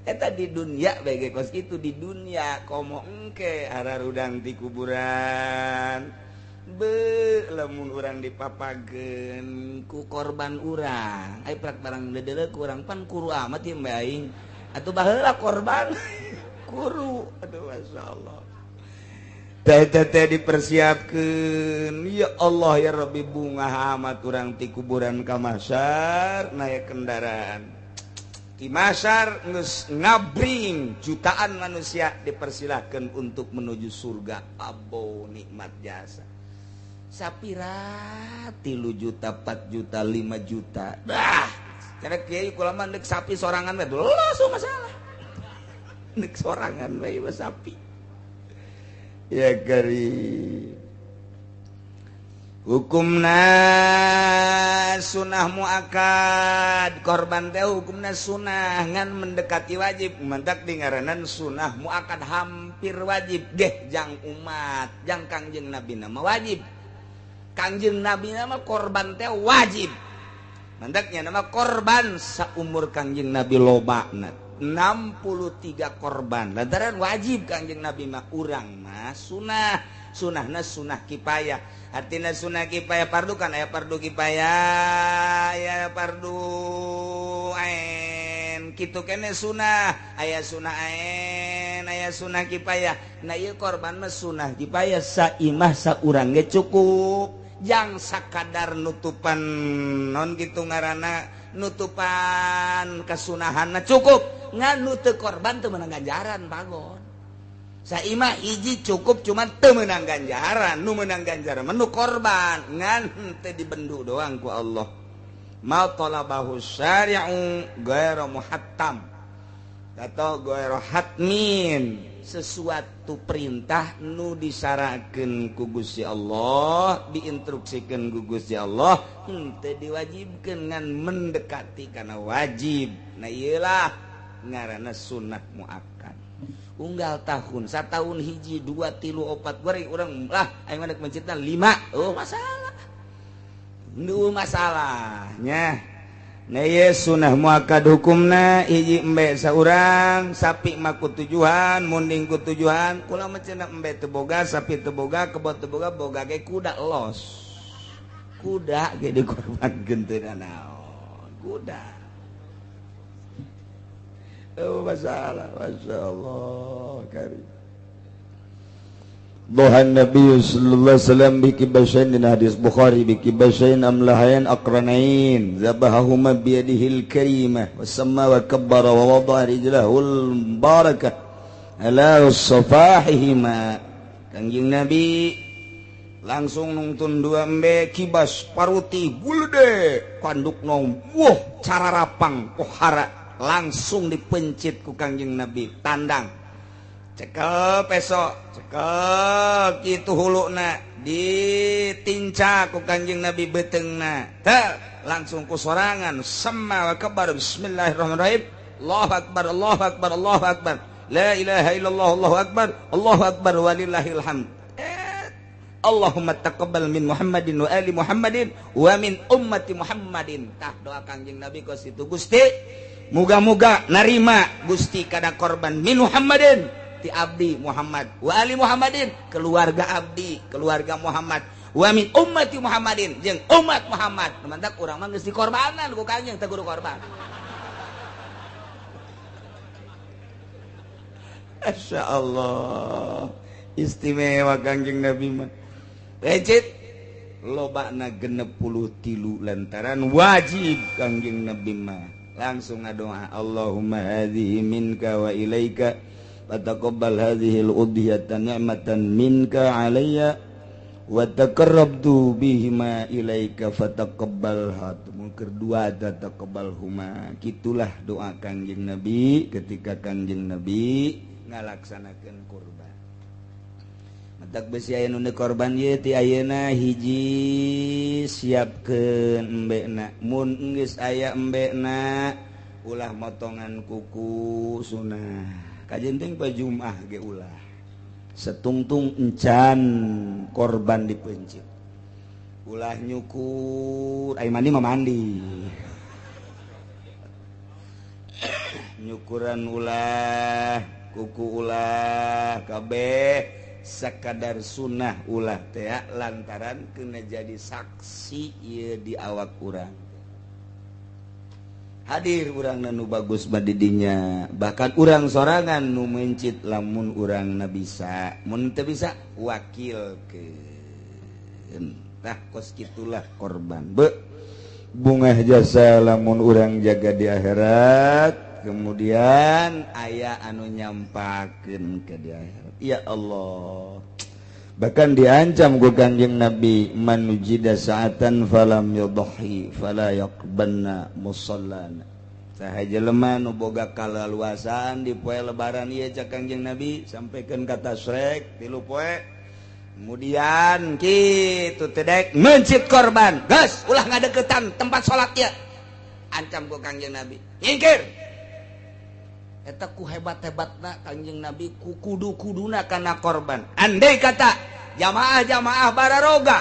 eta di dunia bae ge kos kitu di dunia komo engke hararudang di kuburan be lamun urang dipapageun ku korban urang ai prak barang dedeuleuh ku urang pan kuru amat ieu mah aing atuh baheula korban kuru aduh masyaallah. Teh teh dipersiapkeun ya Allah ya Rabbi bunga amat urang ti kuburan ka mahsyar naik kendaraan ti mahsyar geus ngabring jutaan manusia dipersilahkan untuk menuju surga. Abo nikmat jasa sapira 3 juta 4 juta 5 juta bah cara kiai kula mah neuk sapi sorangan we langsung masalah neuk sorangan we sapi ya kari hukumna sunah muakad korban teh hukumna sunah ngan mendekati wajib mentak dingaranan sunah muakad hampir wajib geh jang umat jang Kangjeng Nabi nama wajib. Kangjeng Nabi nama korban teh wajib mentaknya nama korban saumur Kangjeng Nabi loba 63 korban lantaran wajib Kangjeng Nabi mah urang mah sunah sunahna sunah kipayah artinya sunah kipayah pardu kan aya pardu kipayah aya pardu ain kitu kene sunah aya sunah ain aya sunah kipayah. Nah ieu korban mah sunah kipayah saimah saurang ge cukup jang sakadar nutupan non kitu ngaranna nutupan kasunahanna cukup ngan nu teu korban teu meunang ganjaran pagon. Saimah hiji cukup cuman teu meunang ganjaran, nu meunang ganjaran mah nu korban ngan teu dibendu doang ku Allah. Ma talabahu syari'u ghairu muhattam atau ghairu hatmin, sesuatu perintah nu disarakeun ku Gusti Allah, diinstruksikeun ku Gusti Allah, henteu diwajibkeun ngan mendekati kana wajib. Nah ieulah ngaranna sunnah muakkad. Unggal tahun, satahun hiji, 2, 3, 4 goreng urang lah aing mah deuk mencitna 5. Oh masalah. Nu masalahnya. Nah ieu sunah muakkad hukumna hiji embe saurang, sapi mah ku tujuhan, munding ku tujuhan. Kula mah cenah embe teu boga, sapi teu boga, kebo teu boga, boga ge kuda los. Kuda ge dikorbankeun teu naon. Kuda. Oh masalah, masya Allah karim. Dohan Nabi sallallahu alaihi wasallam bikibashain din hadis Bukhari bikibashain amlahain aqranain zabahahuma biyadihil karimah wa samma wa kabbara wa wada'a rijlahul barakah ala safahihima. Kangjeng Nabi langsung nungtun dua embe kibas paruti gulde kandukna wah cara rapang pohara langsung dipencit ku Kangjeng Nabi tandang cekel pesok cekel kitu huluna ditinca ku Kangjeng Nabi beuteungna teh langsung ku sorangan sama wa kabar bismillahirrahmanirrahim Allahu akbar Allahu akbar Allahu akbar la ilaha illallah Allahu akbar Allahu akbar walillahil hamd. Allahumma taqabbal min Muhammadin wa ali Muhammadin wa min ummati Muhammadin. Tah doa Kangjeng Nabi kos itu Gusti muga-muga narima Gusti kada korban min Muhammadin ti abdi Muhammad wa ali Muhammadin keluarga abdi keluarga Muhammad wa min ummati Muhammadin jeung umat Muhammad. Mantak urang mah geus dikorbanan ku Kangjeng teh kudu korban. Masya Allah istimewa Kangjeng Nabi mah. Lecit lobana 63 lantaran wajib Kangjeng Nabi mah. Langsung ngadoa Allahumma hadhihi minka wa ilaika fataqabbal hadhil udhiyata ni'matan minka alayya wa taqarrabtu bihima ilaika fataqabbalha. Mungkin dua taqabbalhuma. Gitulah doa Kangjeng Nabi ketika Kangjeng Nabi ngalaksanakeun kurban. Matak besi aya nu korban ieu ti ayeuna hiji siapkeun embekna. Mun geus aya embekna ulah motongan kuku sunah. Kajen teh pa Jumaah ge ulah. Setungtung encan korban dipencit. Ulah nyukur, ai mandi mah mandi. Nyukuran ulah, kuku ulah, kabeh sakadar sunnah ulah teh lantaran kena jadi saksi ieu di awak urang. Hadir urang nu bagus badidinya, bahkan urang sorangan nu mencit lamun urang na bisa, mun teu bisa wakilkeun. Tah kos kitulah korban. Be bungah jasa lamun urang jaga di akhirat, kemudian aya anu nyampakeun ke di akhirat. Ya Allah. Bahkan diancam ku Kanjeng Nabi, man wujida sa'atan falam yudhi fala yaqbanna musallana. Saha jelema nu boga kalaluasan di poe lebaran ieu cak Kanjeng Nabi sampaikan kata srek tilu poe. Kemudian kitu teh dek mencit korban. Geus ulah ngadeukeutan tempat salat ieu. Ancam ku Kanjeng Nabi. Nyingkir. Eta ku hebat-hebatna Kanjeng Nabi ku kudu-kuduna kana korban. Andai kata jamaah-jamaah bararoga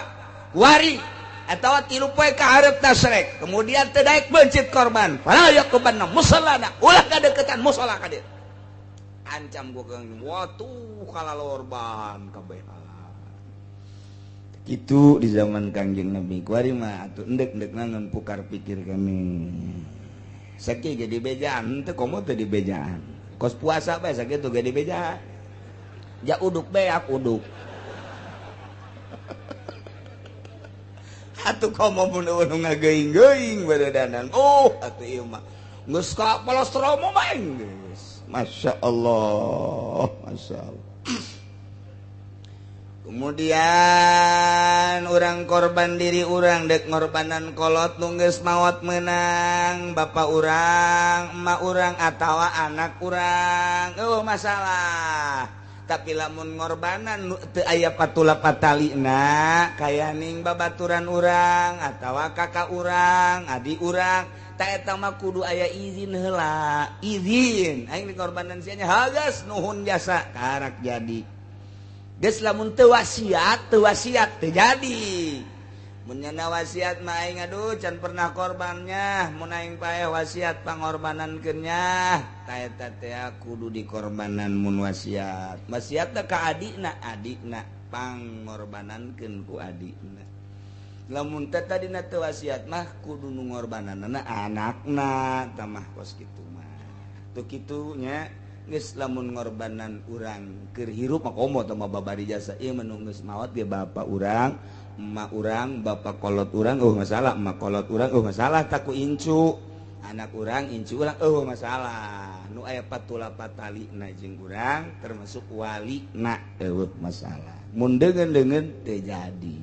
wari atawa tilu poe ka hareup tasrek, kemudian teu daek bencit korban, fala yaqbanna musallana, ulah kadeukeutan musala ka dieu. Ancam ku Kanjeng, watuh kalalorban kabehan. Kitu di zaman Kanjeng Nabi kuari mah atuh endek-endek ngan pukar pikir kami. Sakieu ge dibejaan teu komo teu dibejaan. Kos puasa bae sakitu ge dibejaan. Ja uduk beak uduk. Atuh komo mun eueuh nu ngageuing-geuing baredanan. Oh, atuh ieu mah geus ka palostromo mah geus. Masya Allah, Masya Allah. Kemudian orang korban diri orang dek ngorbanan kolot nu geus maot menang bapak urang, emak urang atawa anak urang. Oh masalah. Tapi lamun ngorbanan teu aya patula patalina kayaning babaturan urang atawa kakak urang, adik urang, ta eta mah kudu aya izin heula. Izin aing dikorbanan sia nya hagas nuhun jasa karak jadi. Geus lamun teu wasiat teu jadi. Mun nyana wasiat mah aing aduh can pernah korbannya, mun aing paeh wasiat pangorbanankeun nya, ta eta teh kudu dikorbanan mun wasiat. Wasiat teh ka adikna, adikna pangorbanankeun ku adikna. Lamun teh tadina teu wasiat mah kudu nu ngorbananna anakna, tah mah kos kitu mah. Teu kitu nya. Geus lamun ngorbanan urang keur hirup mah komo teh mah babari jasa ieu mah nu geus maot ge bapa urang, emak urang, bapak kolot urang eueuh masalah, emak kolot urang eueuh masalah tak ku incu, anak urang incu urang eueuh masalah. Nu aya patula patalina jeung urang termasuk walina eueuh masalah. Mun deungeun-deungeun teu jadi.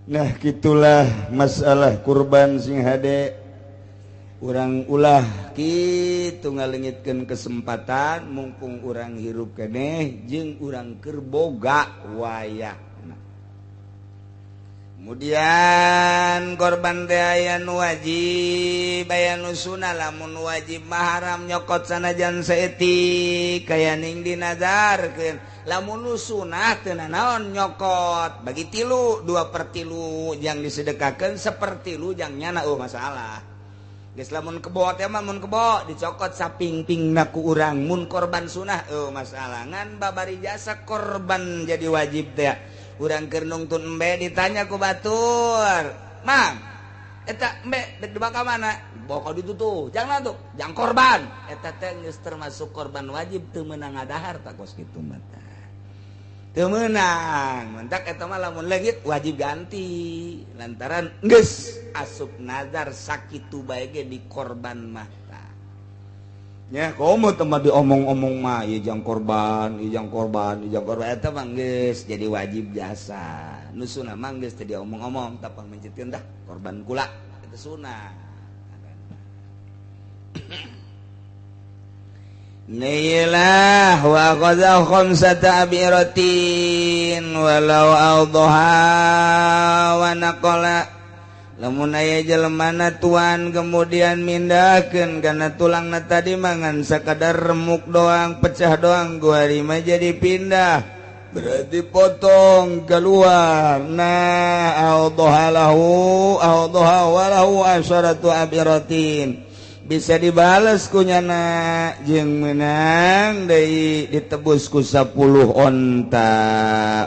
Nah kitulah masalah kurban sing hade. Urang ulah kitu ngalengitkeun kesempatan mumpung urang hirup keneh jeung urang keur boga wayahna. Kemudian korban teh aya nu wajib aya nu sunah. Lamun wajib mah haram nyokot sanajan saeutik kayaning dinazarkeun. Lamun nu sunah teu nanaon nyokot bagi tilu, 2/3 jang disedekahkeun, 1/3 jang nyana eueuh masalah. Geus lamun kebo teh mah mun kebo dicokot sapingpingna ku urang mun korban sunah eueuh masalah. Ngan babari jasa korban jadi wajib teh. Urang keur nungtun embe ditanya ku batur, "Mang, eta embe dek dibawa ka mana?" "Bawa ka ditu tuh." "Jangan tuh, jangan korban." Eta teh geus termasuk korban wajib teu meunang ngadahar tak kos kitu mah. Teu meunang, mentak eta mah lamun leungit wajib ganti lantaran geus asup nazar sakitu bae ge di korban mah tah. Nya komo teh mah diomong-omong mah ieu jang korban, ieu jang korban, ieu jang korban eta mah geus jadi wajib jasa. Nu sunah mah geus teu diomong-omong tapang mencitkeun dah korban kula eta sunah. Nilah wa qadha khamsata abiratin walau awdhaha wa naqala. Lamun aya jelemana tuan kemudian mindahkeun kana tulangna tadi mangan sakadar remuk doang, pecah doang guari mah jadi pindah, berarti potong keluar. Nah awdhaha lahu awdhaha wa lahu asharatu abiratin, bisa dibales ku nyana jeung menang deui ditebus ku 10 onta.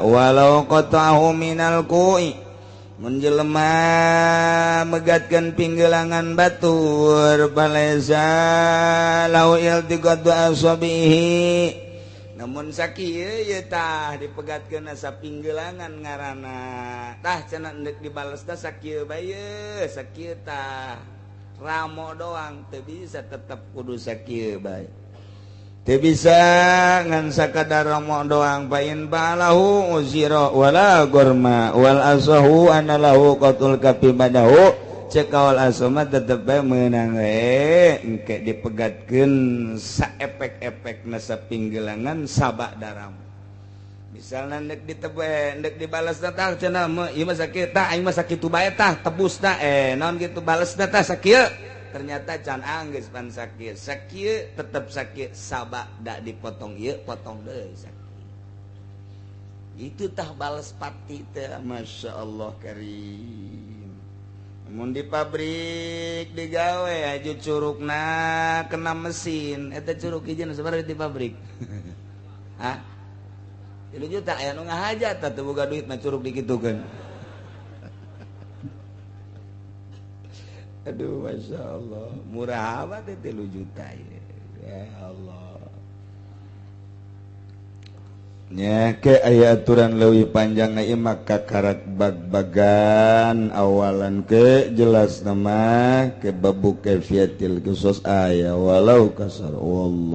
Walau qata'ahu minal ku'i, Mun jelema megatkeun pinggelangan batur falaisa lahu iltiqatu asabihi. Namun sakieu ye tah dipegatkeun asa pinggelangan ngaranna. Tah cenah endek dibales tah sakieu bae ye, sakieu tah. Ramo doang teu bisa tetep kudu sakieu bae. Teu bisa ngan sakadar ramo doang pain balahu uzira wala gorma wal asahu anallahu qatul kafi badahu cek kaul asoma tetep bae meunang we engke dipegatkeun saepek-epekna sapinggelangan sabak daram. Misalna ndek ditebe ndek dibales tah cenah ieu mah sakieu tah aing mah sakitu bae tah tebusna naon kitu balesna tah sakieu. Ternyata can anggeus pan sakieu sakieu tetep sakieu sabak dak dipotong ieu potong deui sakieu. Itu tah bales pati teh Masya Allah karim. Mun di pabrik digawe aju curugna kena mesin eta curug hiji nu sabaraha di pabrik. Hah? 3 juta aya nu ngahajat tah teu boga duit mah curug dikitukeun. Aduh Masya Allah murah amat itu 3 juta ya Allah. Nya ke aya aturan leuwih panjang na maka karak bag-bagan awalan ke jelas nama ke babu kaifiatil qisas aya walau kasar wallah.